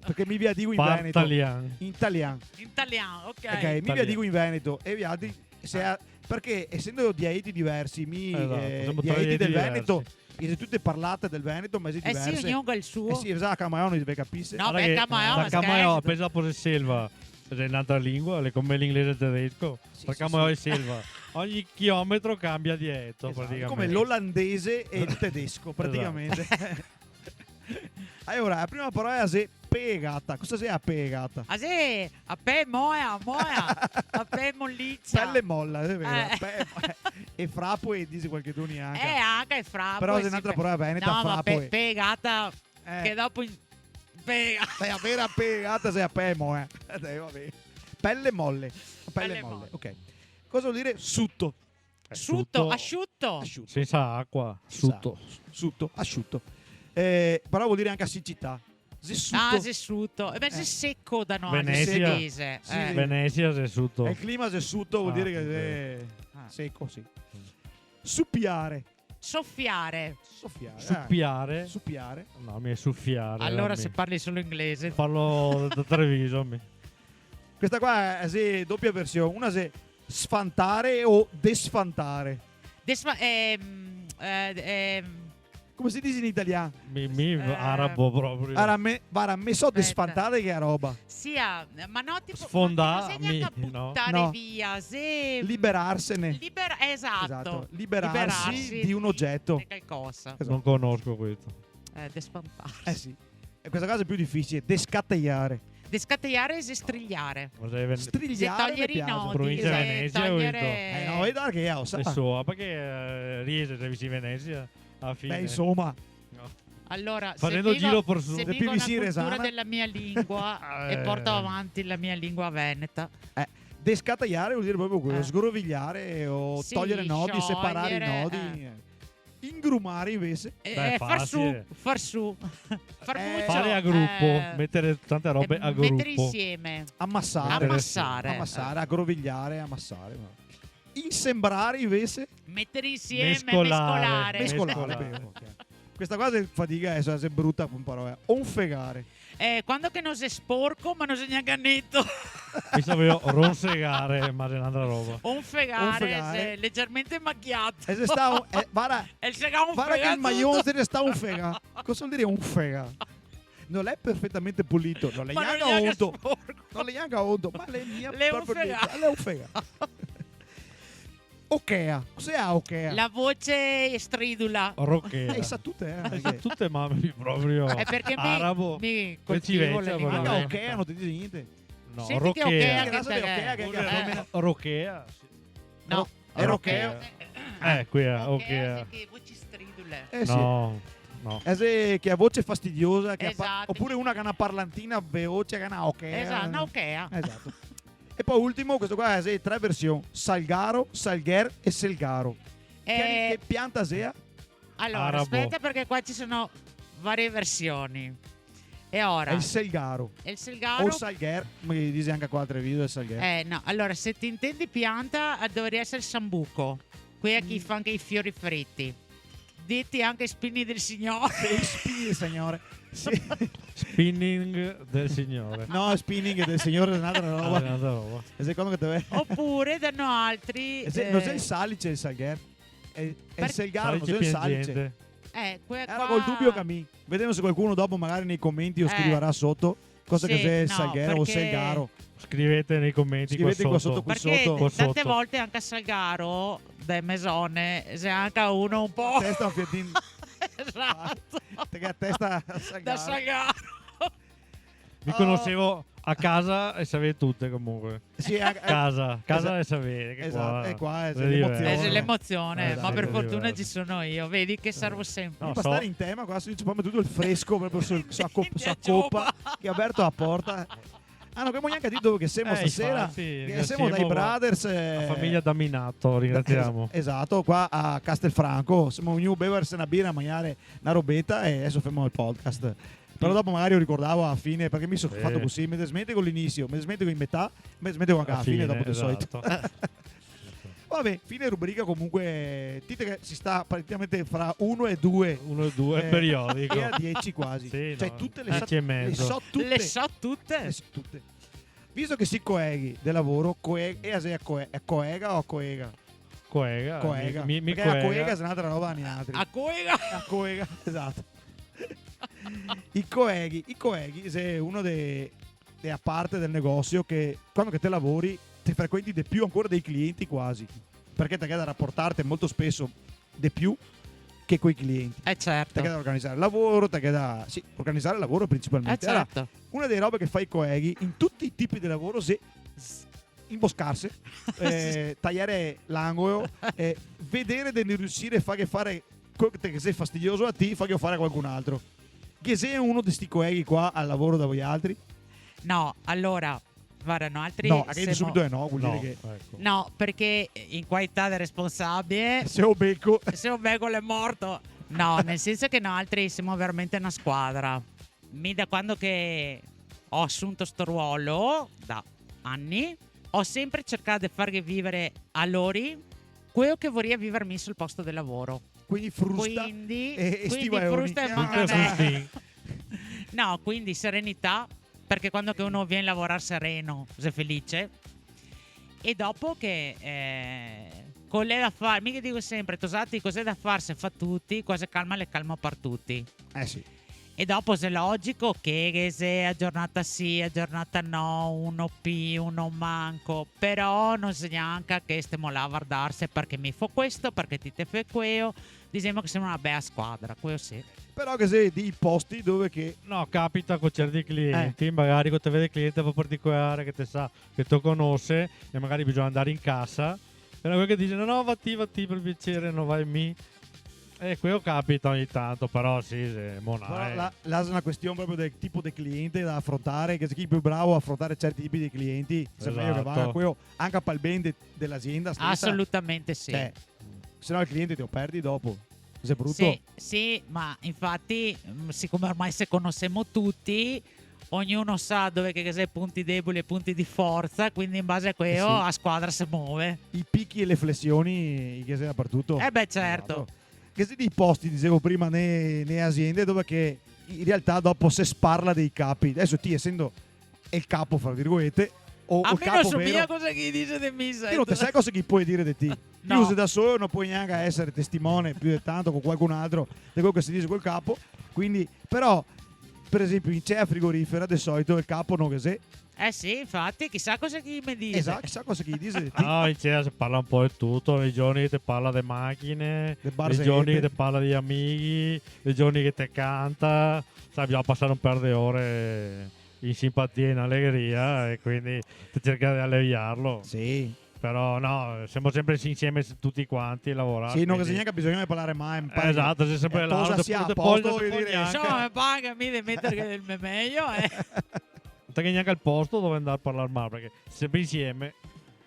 Parché mi ve la digo in veneto. Par talian. In talian. In talian, ok. Ok, mi ve la digo in veneto e vialtri Se a-, parché esendo dialeti diversi, mi, eh, dialeti del Veneto, i xe tute parlate del Veneto, ma i xe diversi. Eh sì, ognuno ga el suo. Eh sì, esatto, Camaon no se capise. No, beh, Camaon, ma scherzi. Camaon, pensa po' se selva, xe n'altra lingua, l'è come l'inglese e el tedesco. Sì, sì, sì. Camaon e selva. Ogni chilometro cambia dialeto, praticamente. Esatto, come l'olandese e el tedesco, praticamente. Esatto. Alora, la prima parola xe pegata. Cosa xe a pegata? A xe a pe moea, moea, a pe molicia. Pele mola, xe vero. Eh. Pe-, e frapoe, dixe qualchedun anca. Eh, anca e frapoe. Però xe n'altra parola veneta, frapoe. No, ma pe-, pegata, che dopo in-, pega. Xe a vera pegata, xe a pe moea. Eh, dai, va ben. Pele mole. Pele mole, ok. Cosa vol dire suto? Eh, suto, suto. Asciuto. Asciuto. Sensa acua, sensa suto. Acua. Suto, asciuto. Eh, però vol dire anca sicità. Xe suto. Ah, xe suto. Eh, beh, xe seco da noi, Venesia. Se dixe. Sì, sì. Venesia xe suto. El clima xe suto, vol dire che xe seco, sì. Supiare. Sofiare. Sofiare, eh. Supiare? Supiare. No, mi xe sufiare. Alora se parli solo inglese. Parlo da Treviso, mi. Questa qua xe, xe dopia version. Una xe sfantare o desfantare. Desfa-, ehm, eh, ehm. Come se dixe in italian? Mi, mi, eh, arabo proprio. Ara, me, vara, me so desfantare che roba. Sì, ah, ma no tipo, sfondà, ma no tipo, no. Butare via, se liberarsene. Libera-, esatto. Esatto. Liberarsi di un oggetto. Liberarsi di qualcosa. Esatto. Non conosco questo. Eh, desfantare. Eh sì. E questa qua xe più dificile, descatejare. Descatejare xe strigliare. Ma xe ven-, strigliare me piaxe. Xe togliere i nodi, provincia de Venezia, capito? Eh, no, vedi che io, sa. Adesso, parché, eh, Riese xe vicino Venezia, alla fine. Beh, insoma. No. Alora, se digo, se digo una cultura della mia lingua e porto avanti la mia lingua veneta. Eh, descatejare vol dire proprio quelo, sgrovigliare o togliere nodi, separare i nodi. Sì, sciogliere, eh. Ingrumare invese? Eh, far su, far su. Far mucio. Fare a grupo, eh, metere tante robe a grupo. Metere insieme. Amasare. Amasare. Amasare, agrovigliare, amasare, no. Insembrare invese? Metere insieme, mescolare. Mescolare. Mescolare, bene, ok. Questa qua xe fadiga, eh, xe bruta con parole. Onfegare. Eh, quando che no xe sporco, ma no xe gnanca neto. Mi savevo ronsegare, ma xe n'altra roba. Onfegare, onfegare. Xe legermente machiato. E xe sta on-, eh, vara, e se ga onfegà tuto. Vara che el maion xe restà onfegà. Cosa vol dire onfegà? No l'è perfetamente pulito, no l'è gnanca onto. Ma no l'è gnanca sporco. No l'è gnanca onto, ma l'è mia proprio onfegà. L'è onfegà. Okea. Cos'è a okea? La voce stridula. Rokea. Eh, sa tute, eh. Eh, sa tute, ma mi proprio... Eh, parché mi, arabo, mi coltivo la lingua. Anca okea no te dixe gnente? No, senti che rokea. Okea che te... Okea che... Eh. Rokea, sì. No. Ro-, xe rokea. Rokea. Eh, qui è, okea. Okea, sì, che voce stridula. Eh, sì. No, no. Eh, sì, che ha voce fastidiosa, che ha pa-, esatto, opure una che ha una parlantina veloce, che ha una okea. Esatto, una okea. Esatto. E po' ultimo, questo qua xe tre version: salgaro, salgher e selgaro. Eh, che, che pianta xea? Alora, arabo. Speta, parché qua ci sono varie versioni. E ora? Xe el selgaro. El selgaro. O salgher, come che i dixe anca qua a Treviso, el salgher. Eh, no, alora, se te intendi pianta, eh, dovaria esare el sambuco. Quea che i fa anca i fiori friti. Deti anca spini del Signore. Sì, spini del Signore. Sì. Spini del Signore. No, spini del Signore xe n'altra roba. Ah, xe n'altra roba. E secondo che te ve-, opure da noaltri, eh, no xe el salice, el salgher. Xe, xe el selgaro, no xe el salice. Salice piangente. Eh, que-, eh, qua go el dubio anca mi. Vedemo se qualcuno dopo magari nei comenti lo scrivarà soto. Cosa che xe el salgher o selgaro? Scrivete nei comenti qua soto. Scrivete qua soto, qui soto. Parché tante volte anca salgaro, de me zone, xe anca uno un po'... Testa un fiatin. Esatto. Te ga testa da salgaro. Da salgaro. Mi conosevo a casa e savea tute comunque. Sì, a, a casa, casa e savea, che esatto, qua, e qua xe l'emozione. Xe l'emozione, ma per fortuna ci sono io, vedi che servo sempre. No, par stare in tema, qua se dixe, proprio tuto el fresco, proprio sul, su la cop-, su la copa, che ga verto la porta. Ah, no gavemo gnanca dito dove che semo stasera. Eh, infati, che semo dai brothers, eh, la famiglia Daminato, ringrasiamo. Es-, esatto, qua a Castelfranco, semo vegnui a bevarse na bira, a magnare na robeta e deso femo el podcast. Però dopo magari lo ricordavo a la fine, parché mi so fato cusì, me desmentego l'inisio, me desmentego in metà, me desmentego anca a la fine, dopo de solito. Esatto. Vabè, fine rubrica comunque, dite che se sta praticamente fra uno e due. Uno e due, eh, periodico. E a diese quasi. Sì, cioè, no, tute le sa-, diese e mezo. Le so tute. Le so tute. Le so tute. Visto che si coeghi de lavoro, coe-, ea xe a coe-, a coega o a coega? Coega, coega. Mi, mi, mi coega. Parché a coega xe n'altra roba da nialtri. A coega? A coega, esato. I coeghi, i coeghi xe uno de, de a parte del negosio che quando che te lavori te frequenti de più ancora dei clienti quasi, parché te ghè da raportarte molto speso de più che coi clienti. Eh, certo. Te ghè da organizare el lavoro, te ghè da, sì, organizare el lavoro principalmente. Eh, certo. Alora, una dee robe che fa i coeghi in tuti i tipi de lavoro xe s-, imboscarse, eh, taiare l'angolo, eh, vedere de riusire a farghe fare quel che te xe fastidioso a ti, farghelo fare a qualcun altro. Ghe xe uno de sti coeghi qua al lavoro da voialtri? No, alora, varda, noaltri... No, a che dise semo subito de no, vol dire che... No, eco. No, parché in qualità de responsabile... Se o beco. Se o beco l'è morto. No, nel senso che noaltri semo veramente na squadra. Mi da quando che go asunto sto ruolo, da ani, go senpre sercà de farghe vivare a lori queo che voria viver mi sul posto de lavoro. Quindi frusta e, e stivaleoni. Quindi frusta e manganè. Frusta e frustin. No, quindi serenità, parché quando che uno vien lavorar sereno, xe felice. E dopo che, eh, co l'è da far, mi che digo senpre, tosati, cos'è da far se fa tuti, co xe calma l'è calma par tuti. Eh sì. E dopo xe logico che, che xe a giornata sì, a giornata no, uno pi, uno manco, però no xe gnanca che stemo là a vardarse parché mi fo questo, parché ti te fè queo, disemo che semo na bea squadra, queo sì. Però ghe xe dei posti dove che... No, capita co certi clienti, eh, magari co te vede el cliente un po' particolare che te sa che te lo conose e magari bisogna andare in cassa, e alora quel che dixe: "No, no, va ti, va ti, par piaser, no vai mi." Eh, queo capita ogni tanto, però sì, xe monà. Però là, là xe na question proprio del tipo de cliente da afrontare, che xe chi xe pì bravo a afrontare certi tipi de clienti, xe mejo che vaga, esato, queo anca par el ben de, de l'azienda stesa. Asolutamente sì. Cioè, se no el cliente te lo perdi dopo. Xe bruto. Sì, sì, ma infati, mm, sicome ormai se conosemo tuti, ognuno sa dove che, che xe punti deboli e punti de forza, quindi in base a queo, eh sì, a squadra se move. I pichi e le flesioni, che xe dapartuto. Eh beh, certo. Esato. Che xe dei posti, disevo prima, ne, ne aziende dove che in realtà dopo se sparla dei capi. Deso ti, esendo el capo, fra virgolete, o, o el capo vero. A mi no so mia cosa che i dixe de mi, sa. Ti no te sa cosa che i pol dire de ti. No. Ti te si da solo, no te pol gnanca esare testimone pì de tanto co qualcun altro de queo che se dixe col capo. Quindi, però, par esenpio, in cea frigorifera, de solito, el capo no ghe xe. Eh sì, infati, chisà cosa che i me dixe. Esato, chisà cosa che i dixe de ti. Ah, in cea se parla un po' de tuto, dei giorni che te parla de machine, dei giorni che te parla de amighi, dei giorni che te canta. Sa, bisogna pasare un par de ore in simpatia, in alegria, e quindi te serca de aleviarlo. Sì. Però no, semo senpre insieme tuti quanti a lavorare, quindi... Sì, no ghe xe gnanca bisogno de parlare mai, esato, xe senpre là, no te pol, no te pol, no te pol gnanca. Insoma, me par anca a mi de meterghe del me mejo, eh. No te ghe gnanca el posto dove andare a parlare mal, parché senpre insieme,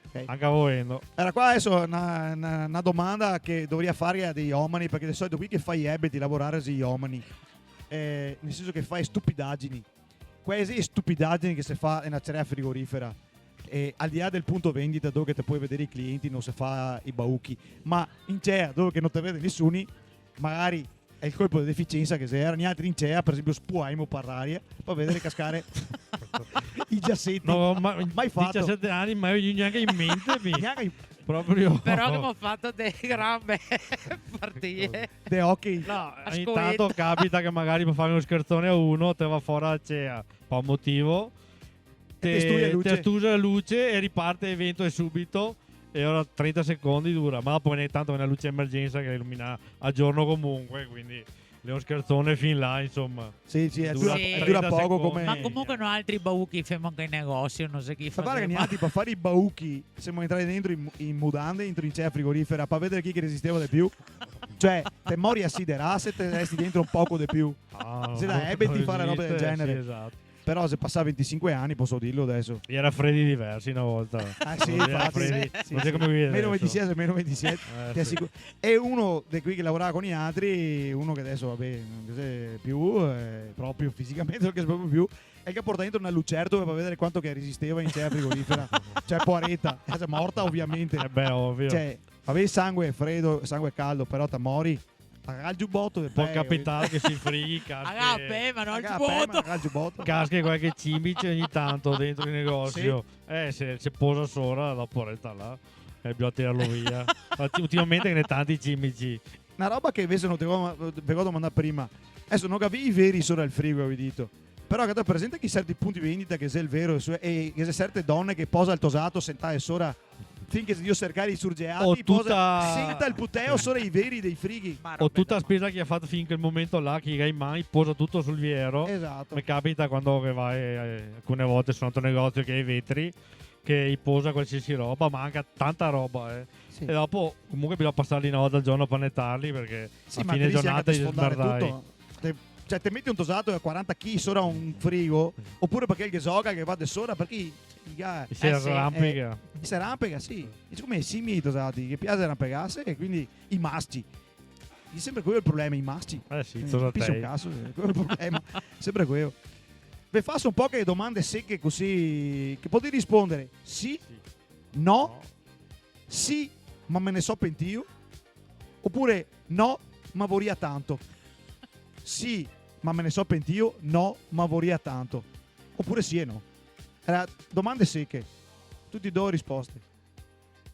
ok, anca volendo. Alora, qua deso na, na, na domanda che dovaria fare a dei omani, parché de solito quei che fa i ebeti lavorare xe i omani. Eh, nel senso che fa e stupidagini. Quasi e stupidagini che se fa in na cea frigorifera. E al di là del punto vendita, dove che te pol vedare i clienti, no se fa i bauchi. Ma in cea, dove che no te vede nisuni, magari xe el colpo de deficiensa che xe, alora nialtri in cea, par esenpio, spuaimo par aria, par vedare cascare i giaseti. No, ma mai fato. Disisete ani, ma no me vien gnanca in mente, mi. Gnanca in... Proprio. Però ghemo fato de gran be-, partite. De hockey. No, ogni tanto capita che magari par fare un scherzone a uno, te va fora la cea, par un motivo, te, te stusi la luce, te stusi la luce e riparte l'evento e subito. E alora trenta secondi dura. Ma dopo ghe n'è tanto, ghe n'è na luce d'emergensa che ilumina a giorno comunque, quindi l'è un scherzone fin là, insoma. Sì, sì, el dura, el dura poco come... Ma comunque noaltri bauchi femo anca in negosio, no so chi fa. Ma varda che nialtri par fare i bauchi semo entrati dentro in, in mudande, dentro in cea frigorifera, par vedare chi che resisteva de più. Cioè, te mori asiderà se te resti dentro un poco de più. Ah, no, no, no, no esiste, sì, esato. Xe da ebeti fare robe del genere. Però xe pasà ventisinque ani, poso dirlo deso. Iera fredi diversi na volta. Ah, sì, infati. Iera fredi, sì, no so come dire deso. Meno ventisie, meno ventisie, te asicuro. E uno de quei che lavorava co nialtri, uno che deso, vabè, no ghe xe più, eh, proprio fisicamente, no ghe xe proprio più, e el ga portà dentro na lucertola par vedare quanto che resisteva in cea frigorifera. Cioè, poareta, xe morta, ovviamente. Eh beh, ovio. Cioè, vabè, sangue fredo, sangue caldo, però te mori. Paga el giuboto, de... Pol capitar che sui frighi casche... Ah, beh, ma no el giuboto. Paga el giuboto. Casche qualche cimice ogni tanto dentro el negosio. Sì. Eh, se, se posa sora, dopo resta là. E bisogna tirarlo via. Ma ti-, ultimamente ghe n'è tanti cimici. Na roba che invese no te go, ve go domandà prima. Deso no gavì i veri sora el frigo, gavì dito. Però gavì presente che certi punti vendita che xe el vero, e che xe certe done che posa el tosato sentae sora, fin che xe drio sercare i surgeati, o posa, tuta, senta el puteo sora i veri dei frighi. Ma o robe tuta da spesa che i ga fato fin quel momento là, che i ga in man, i posa tuto sul viero. Esato. Me capita quando che vago, eh, alcune volte su un altro negosio che ga i vetri, che i posa qualsiasi roba, ma anca tanta roba, eh. Sì. E dopo, comunque, bisogna pasarli na volta al giorno par netarli, parché... Sì, a fine giornata i se sbardai. Te, cioè, te meti un tosato da quaranta chili sora un frigo, opure parché el ghe zoga, che va de sora, parché i ga-, i se, eh, sì, arrampica. Eh, i se arrampica, sì. E sicome i simili tosati, ghe piaxe arrampicarse, e quindi i masci. Xe sempre queo el problema, i masci. Eh sì, eh, tosatei. Capiso un caso, eh, queo xe el problema. Sempre queo. Ve faso un poche de domande seche cusì, che podì rispondere sì, no, sì, ma me ne so pentìo, opure no, ma voria tanto. Sì, ma me ne so pentìo, no, ma voria tanto. Opure sì e no. Iera domande seche. Tuti e do risposte.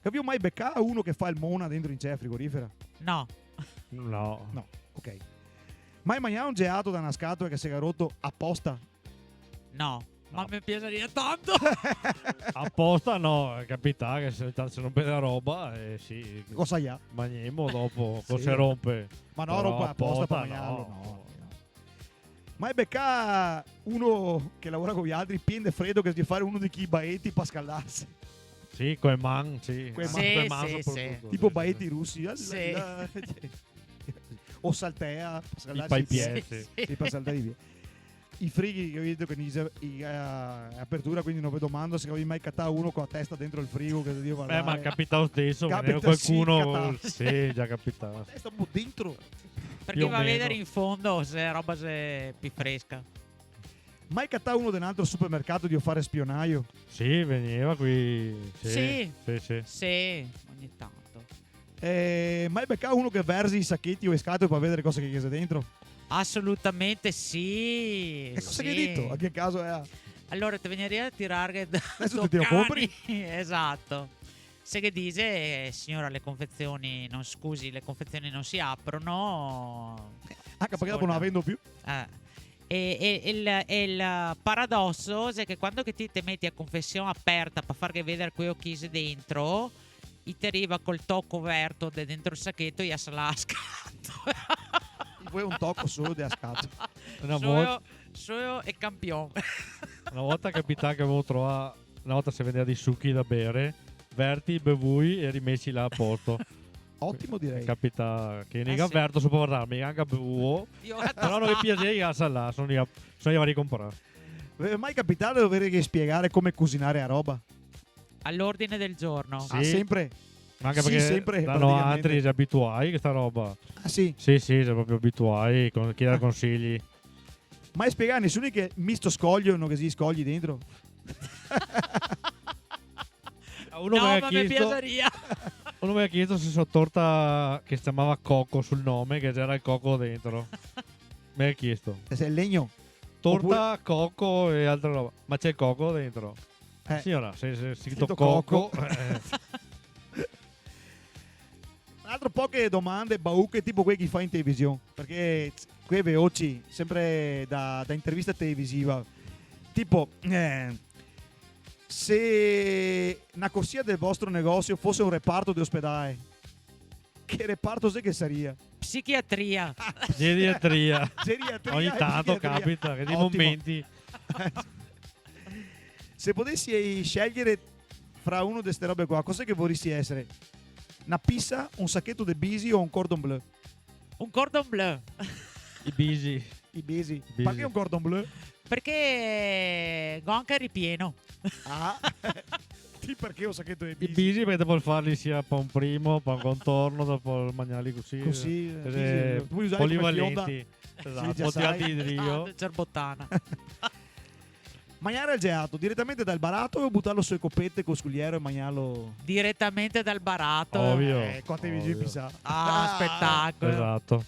Gavìo mai becà uno che fa el mona dentro in cea frigorifera? No. No. No, ok. Mai magnà un gelato da na scatola che se ga roto aposta? No, ma me piasaria tanto. Aposta no, xe capità che se, se rompe la roba, eh, sì. Cosa i ga? Magnemo dopo, sì, co se rompe. Ma no, però rompe aposta par magnarlo, no, no. Mai becà uno che lavora co vialtri, pien de fredo, che xe drio fare uno de chi baeti par scaldarse? Sì, co le man, sì. Co le man. Sì, co le man sì, sopratuto, sì. Tipo baeti rusi. Sì. O saltea, par scaldarse i pie. I pie, sì. Sì, par saltar via. I frighi, che go dito che i xe, i, eh, apertura, quindi no ve domando se gavì mai catà uno co la testa dentro el frigo, che Dio va là. Eh, ma capita lo steso, capita, sì, qualcuno, sì, già capità. La testa un po' dentro. Parché va a vedare in fondo se la roba xe pì fresca. Mai catà uno de un altro supermercato drio fare spionajo? Sì, vegneva qui, sì, sì, sì, sì. Sì, ogni tanto. Eh, mai becà uno che verxe i sacheti o le scatole par vedare cosa che ghe xe dentro? Asolutamente sì, sì. E cosa che ghe ga dito? A che caso xe? Alora, te vegnaria da tirarghe da... Deso te tiro cani. Compri? Esato. Se ghe dixe, eh, "Signora, le confezioni non, scusi, le confezioni non si aprono." Anca parché dopo no la vendo più. Eh. E, e, e el, e el paradoso xe che quando che ti te meti a confesion aperta par farghe vedare queo che xe dentro, i te riva col toco verto de dentro el sacheto e i asa la scatola. I vol un toco solo de la scatola. Solo, solo e campion. Na volta capità che gavevo trovà Na volta se vendeva dei suchi da bere, verti, bevui e rimesi là a posto. Otimo, direi. Capita che... Eh, sì. Verto, se pol vardar, mi anca bevuo. Però no me piaxe, i asa là, son i a, son i a riconprà. Ve xe mai capità de doverghe spiegare come cusinare a roba? All'ordine del giorno. Sì. Ah, sempre? Ma anca parché sempre, da noaltri praticamente. Xe abituai questa roba. Ah, sì? Sì, sì, xe proprio abituai, con, chiedere consigli. Mai spiegà a nesuni che misto scoglio no ghe xe i scogli dentro? Uno me ga chiesto, uno me ga chiesto se so torta che se ciamava Coco sul nome, che ghe gera el coco dentro. Me ga chiesto. Eh, se xe el legno. Torta, coco e altra roba. Ma ghe xe el coco dentro? Eh. Siora, se, se xe scrito coco, eh. Un altro po' che domande bauche, tipo quei che i fa in television, parché quei veloci, sempre da, da intervista televisiva. Tipo, eh, se na corsia del vostro negosio fose un reparto de ospedale, che reparto xe che saria? Psichiatria. Geriatria. Geriatria e psichiatria. Ogni tanto capita, che dei momenti. Otimo. Se podesi scegliere fra uno de ste robe qua, cos'è che voresi esare? Na pisa, un sacheto de bisi o un cordon bleu? Un cordon bleu. I bisi. I bisi. I bisi. Parché un cordon bleu? Parché go anca el ripieno. Ah. Ti parché un sacheto de bisi? I bisi parché te pol farli sia pa un primo, pa un contorno, te pol magnarli cusì. Cusì, eh, eh, bisi, eh, pol usarli come fionda. Polivalenti. Esato, sì, già sai. Bottiglia de drio. Ah, ciarbotana. Magnare el gelato diretamente dal barato o butarlo su le copete col sculiero e magnarlo? Diretamente dal barato. Ovio. Eh, quante... Ovio. Pisa. Ah, spetacolo. Esato.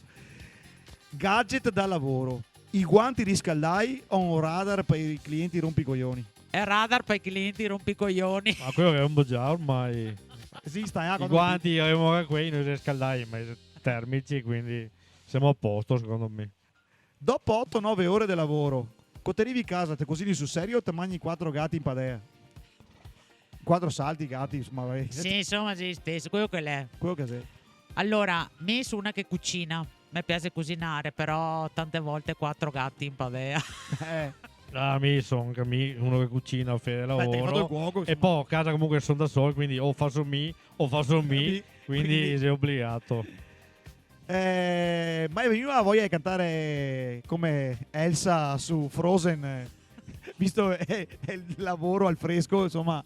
Gadget da lavoro. I guanti riscaldai o un radar par i clienti rompicoglioni? El radar par i clienti rompicoglioni. Ma queo che xe un bo già ormai. Esiste, eh, i guanti, gavemo anca quei, no riscaldai, ma i xe termici, quindi semo a posto, secondo me. Dopo oto nove ore de lavoro, co te rivi casa, te cusini sul serio o te magni quatro gati in padea? Quatro salti, gati, insoma, va ben. Sì, insoma, sì, steso, queo che l'è. Queo che xe. Alora, mi so una che cucina, me piaxe cusinare, però tante volte quatro gati in padea. Eh. Ah, mi so anca mi uno che cucina, fede, beh, te ga fato el cuoco, insoma. E po' a casa comunque son da sol, quindi o faso mi, o faso mi, quindi, quindi xe obligà. Eh, ma te vien mai voia de cantare come Elsa su Frozen, visto, eh, el lavoro al fresco, insoma?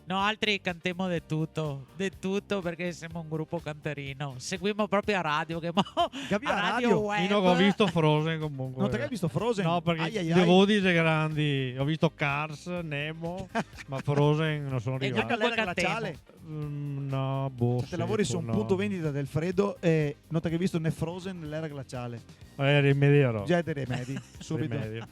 Noaltri cantemo de tuto, de tuto, parché semo un grupo cantarino. Seguimo proprio a radio, che mo... Capìo, a radio web. Mi no go visto Frozen comunque. No te ga visto Frozen? No, parché... Ai, ai, ai. Devo dire grandi. Go visto Cars, Nemo, ma Frozen no so rivà. E comunque cantemo. L'era glaciale? Mm, no, boh, sì, no. Cioè, te lavori su un punto vendita del fredo e no te ga visto né Frozen né l'era glaciale. Eh, rimedio. Già te rimedi, subito. Rimedio.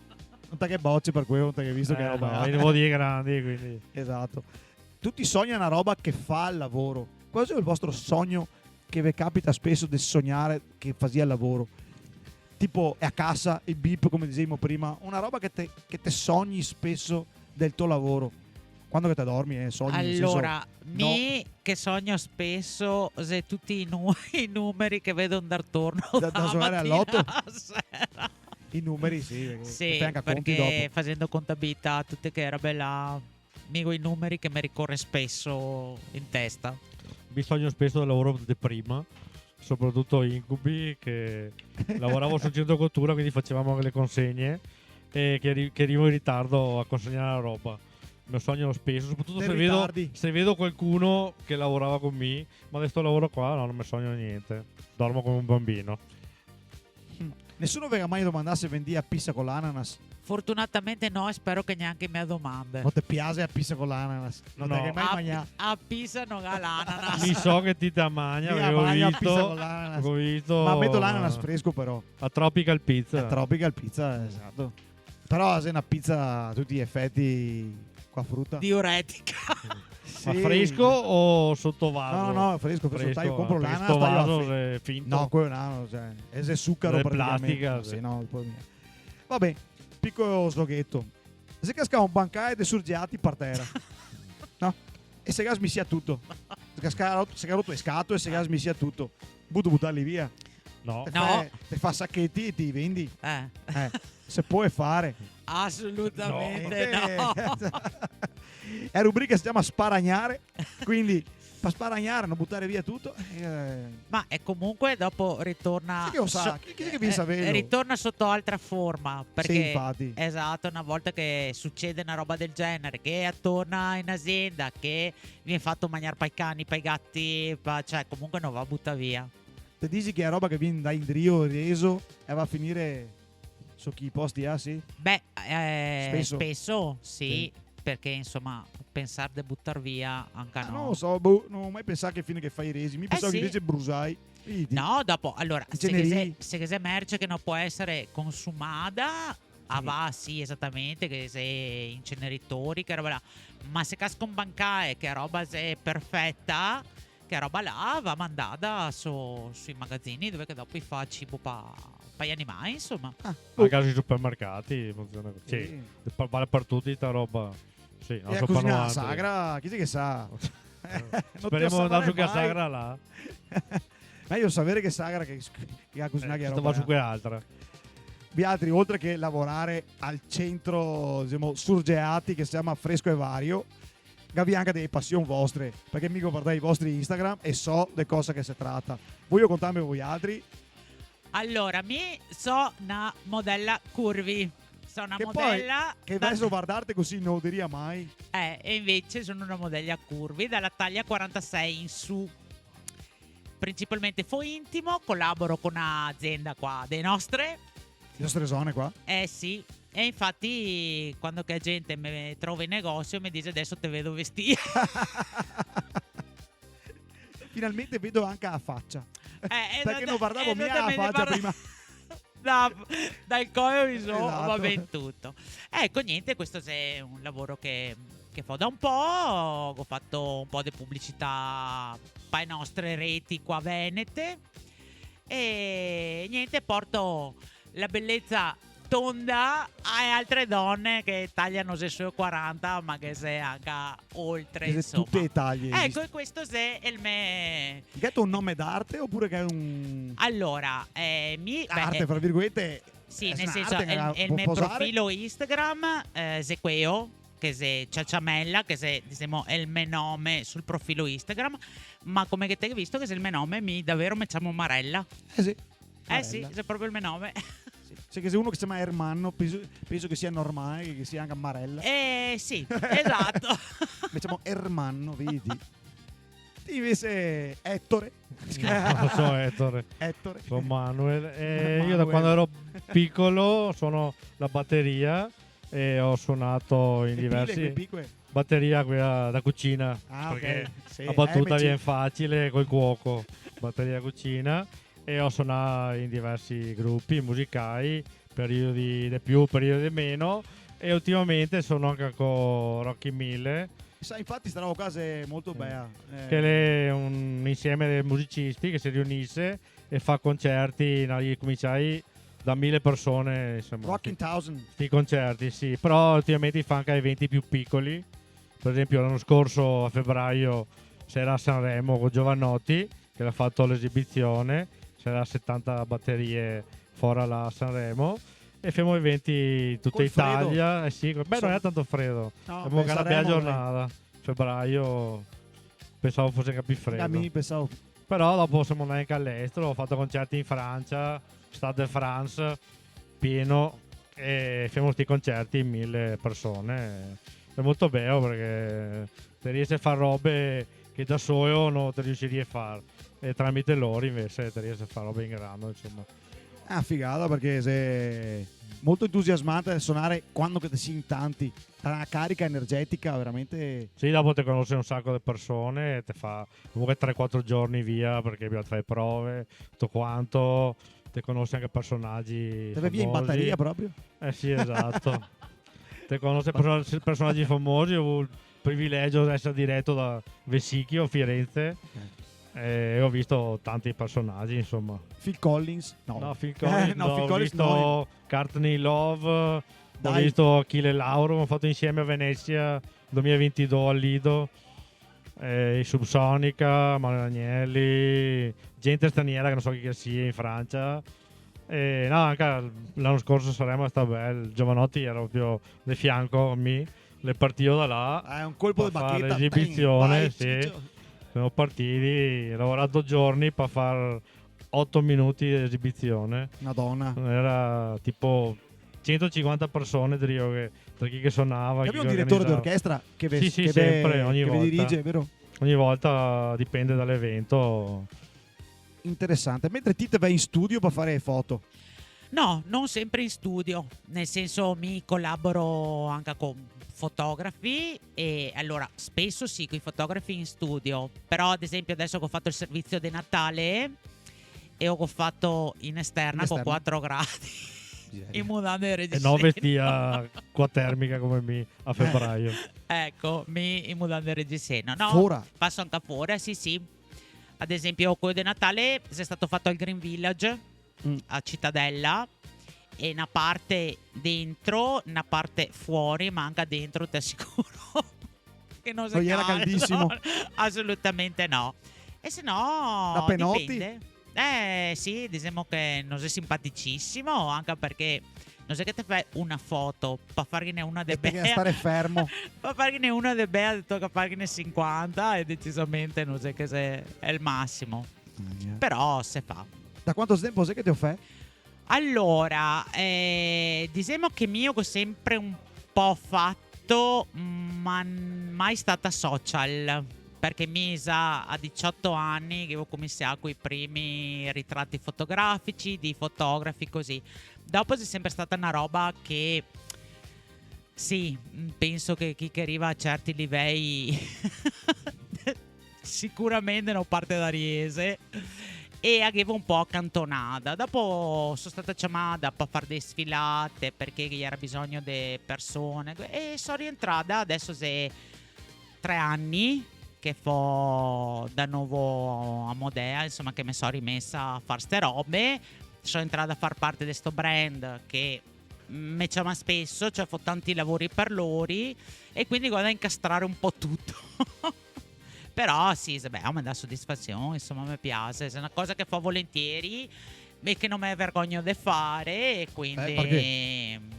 No te ga boci par queo, no te ga visto che roba. Eh, no, i devo dire grandi, quindi. Esato. Tuti sogna na roba che fa al lavoro. Qual xe el vostro sogno che ve capita speso de sognare che fasì al lavoro? Tipo, xe a casa, el bip, come disevimo prima, una roba che te, che te sogni speso del to lavoro. Quando che te dormi, eh, sogni, nel senso, no. Alora, mi che sogno speso xe tuti i nu-, i numeri che vedo ndar torno da, da sonare a la matina a la sera. I numeri, sì, parché te fè anca conti dopo. Sì, parché fasendo contabilità, tute che robe là, mi go i numeri che me ricore speso in testa. Mi sogno speso del lavoro de prima, sopratuto incubi, che lavoravo sul centro cotura, quindi fasevimo anca le consegne, e che ri-, che rivo in ritardo a consegnare la roba. Me sogno speso, sopratuto se vedo, se vedo qualcuno che lavorava con mi, ma de sto lavoro qua no, no me sogno gnente. Dormo come un bambino. Mm. Nesuno ve ga mai domandà se vendì a pisa co l'ananas? Fortunatamente no, e spero che gnanca i me domande. No te piaxe a pisa co l'ananas? No te ga mai magnà? A pi-, a pisa no ga l'ananas. Mi so che ti te la magni, parché go visto, go visto. Mi la magno a pisa co l'ananas. Ma meto l'ananas fresco, però. A tropical pizza. A tropical pizza, esato. Però xe na pizza a tuti i efeti co a fruta. Diuretica. Sì. Ma fresco o sotovaso? No, no, no, fresco, fresco. Fresco, taio, compro l'ananas, taio a fe-, sotovaso xe finto. No, queo no, cioè, xe sucaro praticamente. Xe plastica, sì. Sì, no, po' mia. Va ben, picolo zogheto. Xe cascà un bancae de surgeati par tera. No? E se ga smisià tuto. Se ga cascà, se ga roto le scatole, se ga smisià tuto. Vuto butarli via? No. No. Te fa, te fa sacheti e te i vendi? Eh. Eh, se pol fare. Asolutamente no. Eh, la rubrica se ciama Sparagnare, quindi par sparagnare, no butare via tuto, eh. Ma, e comunque dopo ritorna... Chi che lo sa? So-, chi, chi che vien saverlo? Eh, ritorna soto altra forma, parché... Sì, infati. Esato, na volta che sucede na roba del genere, che torna in azienda, che vien fato magnar pai cani, pai gati, pa-, cioè, comunque no va butà via. Te disi che la roba che vien da indrio, reso, e va a finire so chi posti, ah, sì? Beh, eh, speso. Speso, sì, sì, parché, insoma, pensar de butar via, anca no. Ah, no lo so, boh, no go mai pensà che fine che fa i resi. Mi pensavo che invese brusai. Eh, sì. Vedi? No, dopo, alora, se ghe xe, se ghe xe merce che no pol esare consumada, ah, sì, va, sì, esatamente, che xe inceneritori, che roba là. Ma se casca un bancae, che la roba xe perfeta, che la roba là va mandada so, sui magazini dove che dopo i fa cibo pa, pa i animai, insoma. Ah, boh. Anca sui supermercati funziona cusì. Sì. Sì, pa-, vale par tuti sta roba. Sì, no so, pa noaltri. E la cusina sagra, chi xe che sa? Eh, no te lo sa mai. Speremo ndar su che sagra là. Mejo savere che sagra che, che ga cusinà che roba. Eh, va su che altra. Vialtri, oltre che lavorare al centro, disemo, surgeati, che se ciama Fresco e Vario, gavì anca dele pasion vostre, parché mi go vardà i vostri Instagram e so de cosa che se trata. Voio contarme voialtri? Alora, mi so na modela curvy. So na modela... Che po', che da-, deso vardarte cusì no lo diria mai. Eh, e invese so na modela curvy, dala taia quarantasei in su. Principalmente fo intimo, colaboro co na azienda qua, de nostre. De nostre zone qua? Eh, sì. E infati, quando che la gente me trova in negosio, me dixe: "Deso te vedo vestìa." Finalmente vedo anca la facia. Eh, parché no vardavo mia la facia prima. da, dal coeo in zo, va ben tuto. Esato. Eco, gnente, questo xe un lavoro che, che fao da un po', go fato un po' de publicità pa' e nostre reti qua venete. E gnente, porto la beleza tonda a altre done che tagliano xe solo quaranta, ma che xe anca oltre, insoma. Che xe tute e taglie, eco, esiste. E questo xe el me... Gheto un nome d'arte opure che xe un... Alora, eh, mi, beh, arte, eh, fra virgolete, sì, eh, nel senso, xe un'arte che el, el po' me posare. Profilo Instagram, eh, xe queo, che xe Ciaciamella, che xe, disemo, el me nome sul profilo Instagram, ma come che te ghe visto che xe el me nome, mi davero me ciamo Marella. Eh sì. Eh sì, Marella. Xe proprio el me nome. Sì. Se ghe xe uno che se ciama Ermanno, penso, penso che sia normale che sia anca Marella. Eh sì, esato. Me ciamo Ermanno, vedi? Ti invese Ettore. No, no so Ettore. Ettore. So Manuel. Eh, io da quando ero piccolo suono la batteria e ho suonato in diversi... Le pile, quele picole? Batteria, quela da cucina. Ah, ok. Perché sì, la battuta viene facile col cuoco. Batteria, cucina. E ho suonato in diversi gruppi musicali, periodi de più, periodi de meno. E ultimamente sono anca co Rocky Mille. Sa, infati sta roba qua xe molto bea, eh. Che l'è un insieme de musicisti che se riunise e fa concerti, no, i cominciai da mile persone, insoma. Rocking Thousand. Sti concerti, sì, però ultimamente i fa anca eventi più piccoli. Per esempio, l'ano scorso a febraio s'era a Sanremo co Jovanotti, che l'ha fato l'esibizione, s'era setanta baterie fora là a Sanremo, e femo eventi in tuta Italia. Col fredo. Eh sì, beh, no era tanto fredo. No, beh, Sanremo, dai. Femo anca na bela giornata. Febraio, pensavo fose anca più fredo. Ah, mi pensavo. Però dopo semo andai anca al'estero, go fato concerti in Francia, Stade de France, pieno, e femo sti concerti in mile persone. Xe molto beo parché te riesi a far robe che da solo no te riusirìe a far, e tramite lori invese te riesi a far robe in grando, insoma. Xe na figata parché xe molto entusiasmante sonare quando che te si in tanti. Xe na carica energetica veramente. Sì, dopo te conose un saco de persone, te fa comunque tre quatro giorni via parché bisogna far le prove, tuto quanto, te conose anca personagi famosi. Te ve via in bateria proprio? Eh sì, esato. Te conose perso-, personagi famosi, go avuto el privilegio de esare direto da Vesicchio, Firenze, e go visto tanti personagi, insoma. Phil Collins? No. No, Phil Collins no, Phil Collins no. Go visto Courtney Love, go visto Achille Lauro, go fato insieme a Venesia, duemilaventidó al Lido. Eh, i Subsonica, Manuel Agnelli, gente straniera che no so chi che sia in Francia. E no, anca l'ano scorso a Sanremo xe stà bel, Jovanotti iera proprio de fianco a mi, l'è partìo da là. Ah, xe un colpo de bacheta, pam, vai, ciccio. Par far l'esibizione, sì. Semo partì, lavorà do giorni par far oto minuti de esibizione. Madona. Iera tipo centocinquanta persone, te digo, che, tra chi che sonava, chi che organizava. Gavì un diretore de orchestra che ve-, sì, sì, che ve-, sempre, ogni volta. Che ve dirige, vero? Ogni volta dipende da l'evento. Interesante. Mentre ti te ve in studio par far le foto? No, no sempre in studio, nel senso mi colaboro anca co fotografi e alora speso sì, coi fotografi in studio, però ad esempio deso che go fato el servizio de Natale, e go fato in esterna co quatro gradi. In esterna. Miseria. In mudande e regiseno. E no vestìa co la termica come mi a febraio. Eco, mi in mudande e regiseno. No, fora. Paso anca fora, sì, sì. Ad esempio, queo de Natale xe stato fato al Green Village, a Citadela, e na parte dentro, na parte fora, ma anca dentro, te asicuro che no xe caldo. No iera caldisimo. Asolutamente no. E se no, dipende. Da penoti? Eh, sì, disemo che no xe simpaticisimo, anca parché no xe che te fè na foto par farghene na de bea. E te ghe da stare fermo. Par farghene na de bea, te toca farghene sinquanta e decisamente no xe che xe, xe el masimo. Ah, yeah. Però se fa. Da quanto tempo xe che te lo fè? Alora, eh, disemo che mi go sempre un po' fato, ma n-, mai stata social, parché mi xa a diciotto ani che go cominsià coi primi ritrati fotografici, di fotografi, cusì. Dopo xe sempre stata na roba che, sì, mm, penso che chi che riva a certi livei sicuramente no parte da riese. e a ghevo un po' acantonada. Dopo so stata ciamada pa far de sfilate, parché ghe jera bisogno de persone, e so rientrada, adeso xe tre ani che fo da novo a Modea, insoma, che me so rimesa a far ste robe. So entrada a far parte de sto brand che me ciama speso, cioè fo tanti lavori par lori, e quindi go da incastrare un po' tuto. Però sì, se, beh, me dà sodisfasion, insoma, me piase, xe na cosa che fo volentieri e che no me vergogno de fare, e quindi... Eh, parché?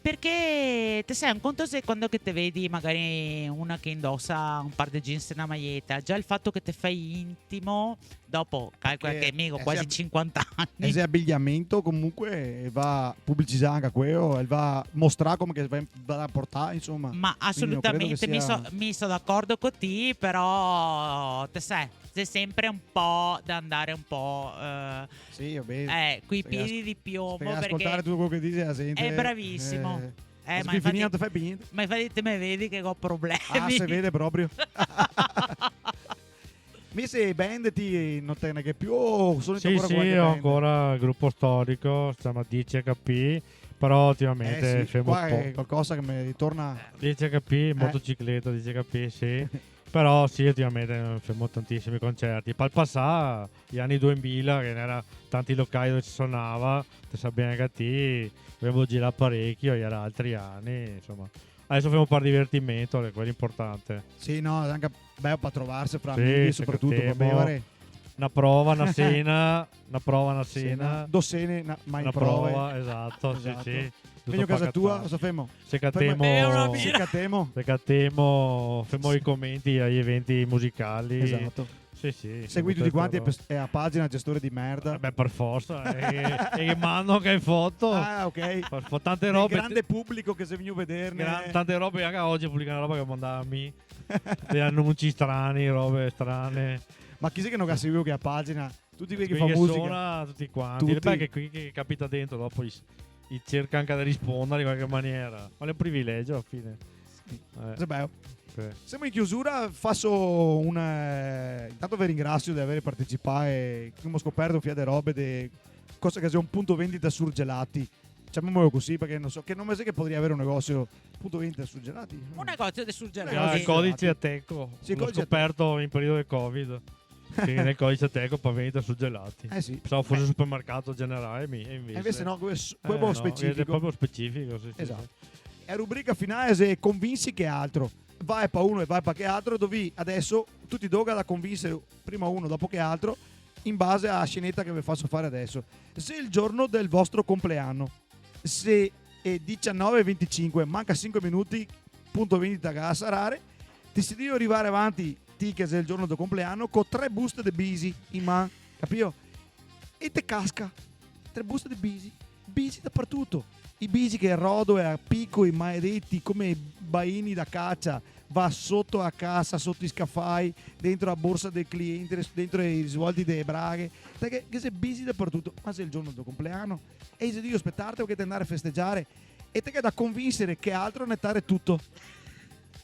Parché, te sè, un conto xe quando che te vedi magari una che indosa un par de jeans e na maieta, già el fato che te fè intimo, dopo, calcola che mi go quasi cinquanta ani. Xe abigliamento, comunque, e va publicizà anca queo, e va mostrà come che va, va da portar, insoma. Ma asolutamente, mi so, mi so d'acordo co ti, però, te sè, xe sempre un po' da andare un po', eh, sì, va ben, eh, coi piedi di piombo, parché ascoltare tuto queo che dixe la gente. Xe bravisimo. Eh, eh, ma infati, no te fè pi gnente. Ma infati te me vedi che go problemi. Ah, se vede proprio. Invese band ti no te ne ghe più o solo ancora qualche band? Sì, sì, go ancora el grupo storico, se ciama Dieci H P, però ultimamente fermo un po'. Eh, sì, qua xe qualcosa che me ritorna. Dieci H P, eh. Motocicleta, Dieci H P, sì. Però sì, ultimamente femo tantisimi concerti. Pal pasà, i ani duemila, che ghe n'era tanti locai dove se sonava, te sa ben anca ti, gavemo girà parecio, jera altri ani, insoma. Adeso femo par divertimento, xe quel inportante. Sì, no, xe anca beo par trovarse fra amighi, sopratuto par bevare. Sì, se catemo na prova, na sena, na prova, na sena. Sena, do sene, na, ma in prova. Na prova, esato, sì, sì. Esato. Vegno a casa tua, cosa femo? Se catemo, se catemo, femo i comenti ai eventi musicali. Esato. Sì, sì, seguì tuti quanti e a pagina Gestore di merda. Eh, beh, par forsa, eh, e che mando anca e foto. Ah, ok. Par fo-, tante robe. Del grande publico che xe vegnù vederne. Gran-, tante robe, anca ogi go publicà na roba che mandava mi. De anunci strani, robe strane. Ma chi xe che no ga seguìo quea pagina? Tuti quei che fa musica. Quei che sona, tuti quanti. Tuti. Parché quei che capita dentro, dopo i s-, i serca anca de rispondare in qualche maniera. Ma xe un privilegio, ala fine. Sì. Eh. Xe beo. Sì. Semo in chiusura, faso un, eh, intanto ve ringrasio de aver partecipà e che gavemo scoperto un fià de robe de cosa che xe un punto vendita surgelati. Ciamemolo cusì, parché no so, che nome xe che podarìa aver un negosio, punto vendita surgelati? Un negosio de surgelati. Ah, codice Ateco. Sì, codice Ateco. Go scoperto in periodo de Covid. Sì, nel codice Ateco par vendita surgelati. Eh sì. Pensavo fose supermercato generale, mi-, e invese... E invese no, queo s-, eh, queo no, specifico. Xe proprio specifico, sì, sì, sì. Esato. E a rubrica finale xe convinsi che altro. Vae pa uno e vae pa che altro, dove adeso tuti do ga da convinsere prima uno, dopo che altro, in base a sceneta che ve faso fare adeso. Xe el giorno del vostro compleano. Xe e diciannove e venticinque, manca sinque minuti, punto vendita ga da sarare, ti si drio rivare avanti, ti che xe el giorno del compleano, co tre buste de bisi in man, capìo? E te casca, tre buste de bisi, bisi dapartuto. I bisi che rodola a pico, i maledeti, come baini da cacia, va soto a casa, soto i scafai, dentro a borsa del cliente, dentro i risvolti dee braghe, parché, che xe bisi dapartuto, ma xe el giorno del compleano, e i xe drio spetarte, parché te ndare a festegiare, e te ga da convinsere che altro, netare tuto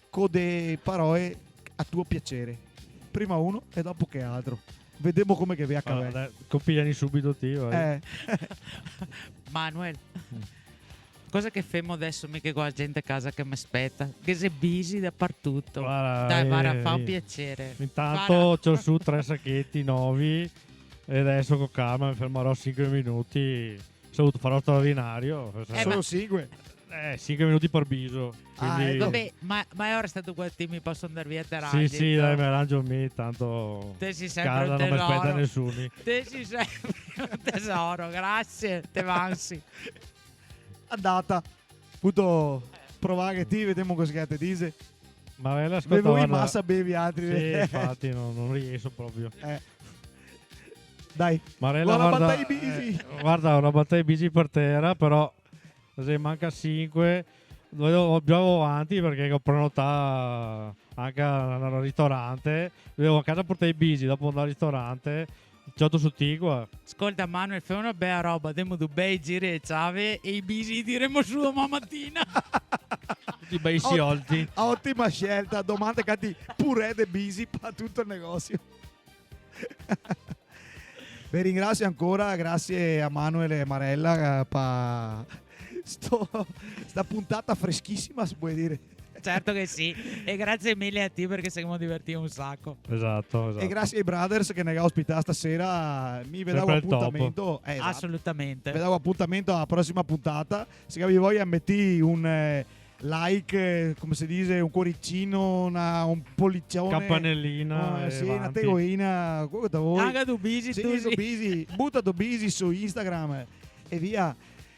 co de paroe a tuo piacere. Prima uno e dopo che altro. Vedemo come che ve a cavè. Ah, dai, copiani subito ti, vai. Eh. Manuel. Mm. Cosa che femo adeso, mi che go la gente a casa che me speta? Che xe bisi dapartuto. Varda, dai, eh, varda, fa un piacere. Intanto varda, ciò su tre sacheti novi e adeso co calma me fermarò sinque minuti. Saluto, farò straordinario. Eh, solo sinque? Eh, sinque minuti par biso. Ah, quindi eco. Vabè, ma, ma ora stato qua ti, mi poso ndar via, te rangi? Sì, sì, dai, me rangio mi, tanto te si senpre casa no me speta nesuni. Te si senpre un tesoro, grasie, te vansi. Andata. Puto provare ti, vedemo cosa che te dise. Ma bela, ascolta, bevo in masa, bevi altri. Sì, infati, no, no rieso proprio. Eh. Dai. Marela, varda, eh, varda, go batà i bisi par tera, però se manca sinque, dovevo, dovevo avanti parché go prenotà anca al ristorante. Dovevo a casa portare i bisi, dopo ndare al ristorante. Ciò, su ti qua. Scolta, Manuel, femo na bela roba, demo du bei giri de ciave e i bisi i tiremo su doman matina. Tuti bei siolti. Ot-, otima scelta, doman te cati purè de bisi par tuto el negosio. Ve ringrasio ancora, grasie a Manuel e Marella, eh, pa sto, sta puntata freschisima, se pol dire. Certo che sì, e grazie mille a ti perché se semo divertì un saco. Esato, esato. E grasie ai brothers che ne ga ospità stasera, mi ve dao apuntamento. Eh, esato. Asolutamente. Ve dao apuntamento a la prosima puntata. Se gavì voia metì un, eh, like, eh, come se dixe, un cuoricino, na, un policione. Campanelina, eh, sì, na tegoina, quelo che te vol. Anca do bisi, sì, do bisi. Buta do bisi su Instagram e via.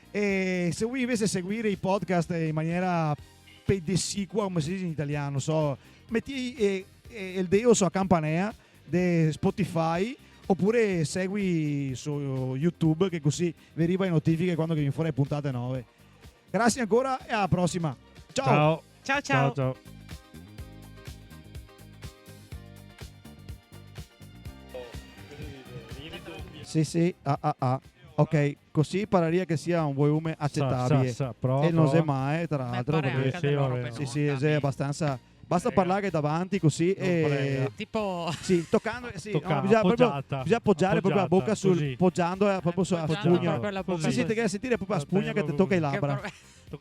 E se volì invese seguire i podcast in maniera pedisicua, come se dixe in italian, no so, metì, eh, eh, el deo su la campanea de Spotify, opure segui su YouTube, che cusì ve riva le notifiche quando che vien fora le puntate nove. Grasie ancora e a la prosima. Ciao. Ciao. Ciao, ciao. Ciao, ciao. Sì, sì, ah, ah, ah. Ok, cusì pararia che sia un volume acetabile. Sa, sa, sa, prova, prova. E no xe mae, tra l'altro, parché... Sì, sì, va ben. Sì, sì, xe abastansa. Basta parlarghe davanti cusì e... Tipo... Sì, tocando, eh, sì, no, bisogna proprio, bisogna pogiare proprio la boca sul, pogiando, eh, proprio su la spugna. Sì, sì, te ghe da sentire proprio la spugna che te toca le labra.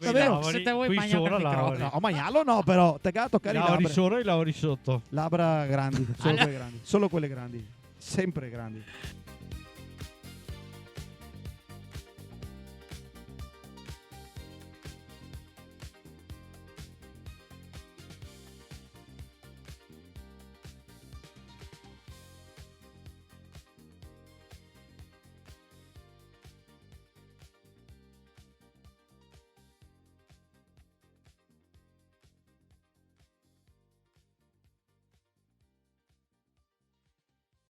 Davero? Se te vol magnarlo col microfono. No, magnarlo no, però, te ghe da tocare le labra. Lavori sora e lavori soto. Labra grandi, solo quele grandi. Solo quele grandi. Sempre grandi.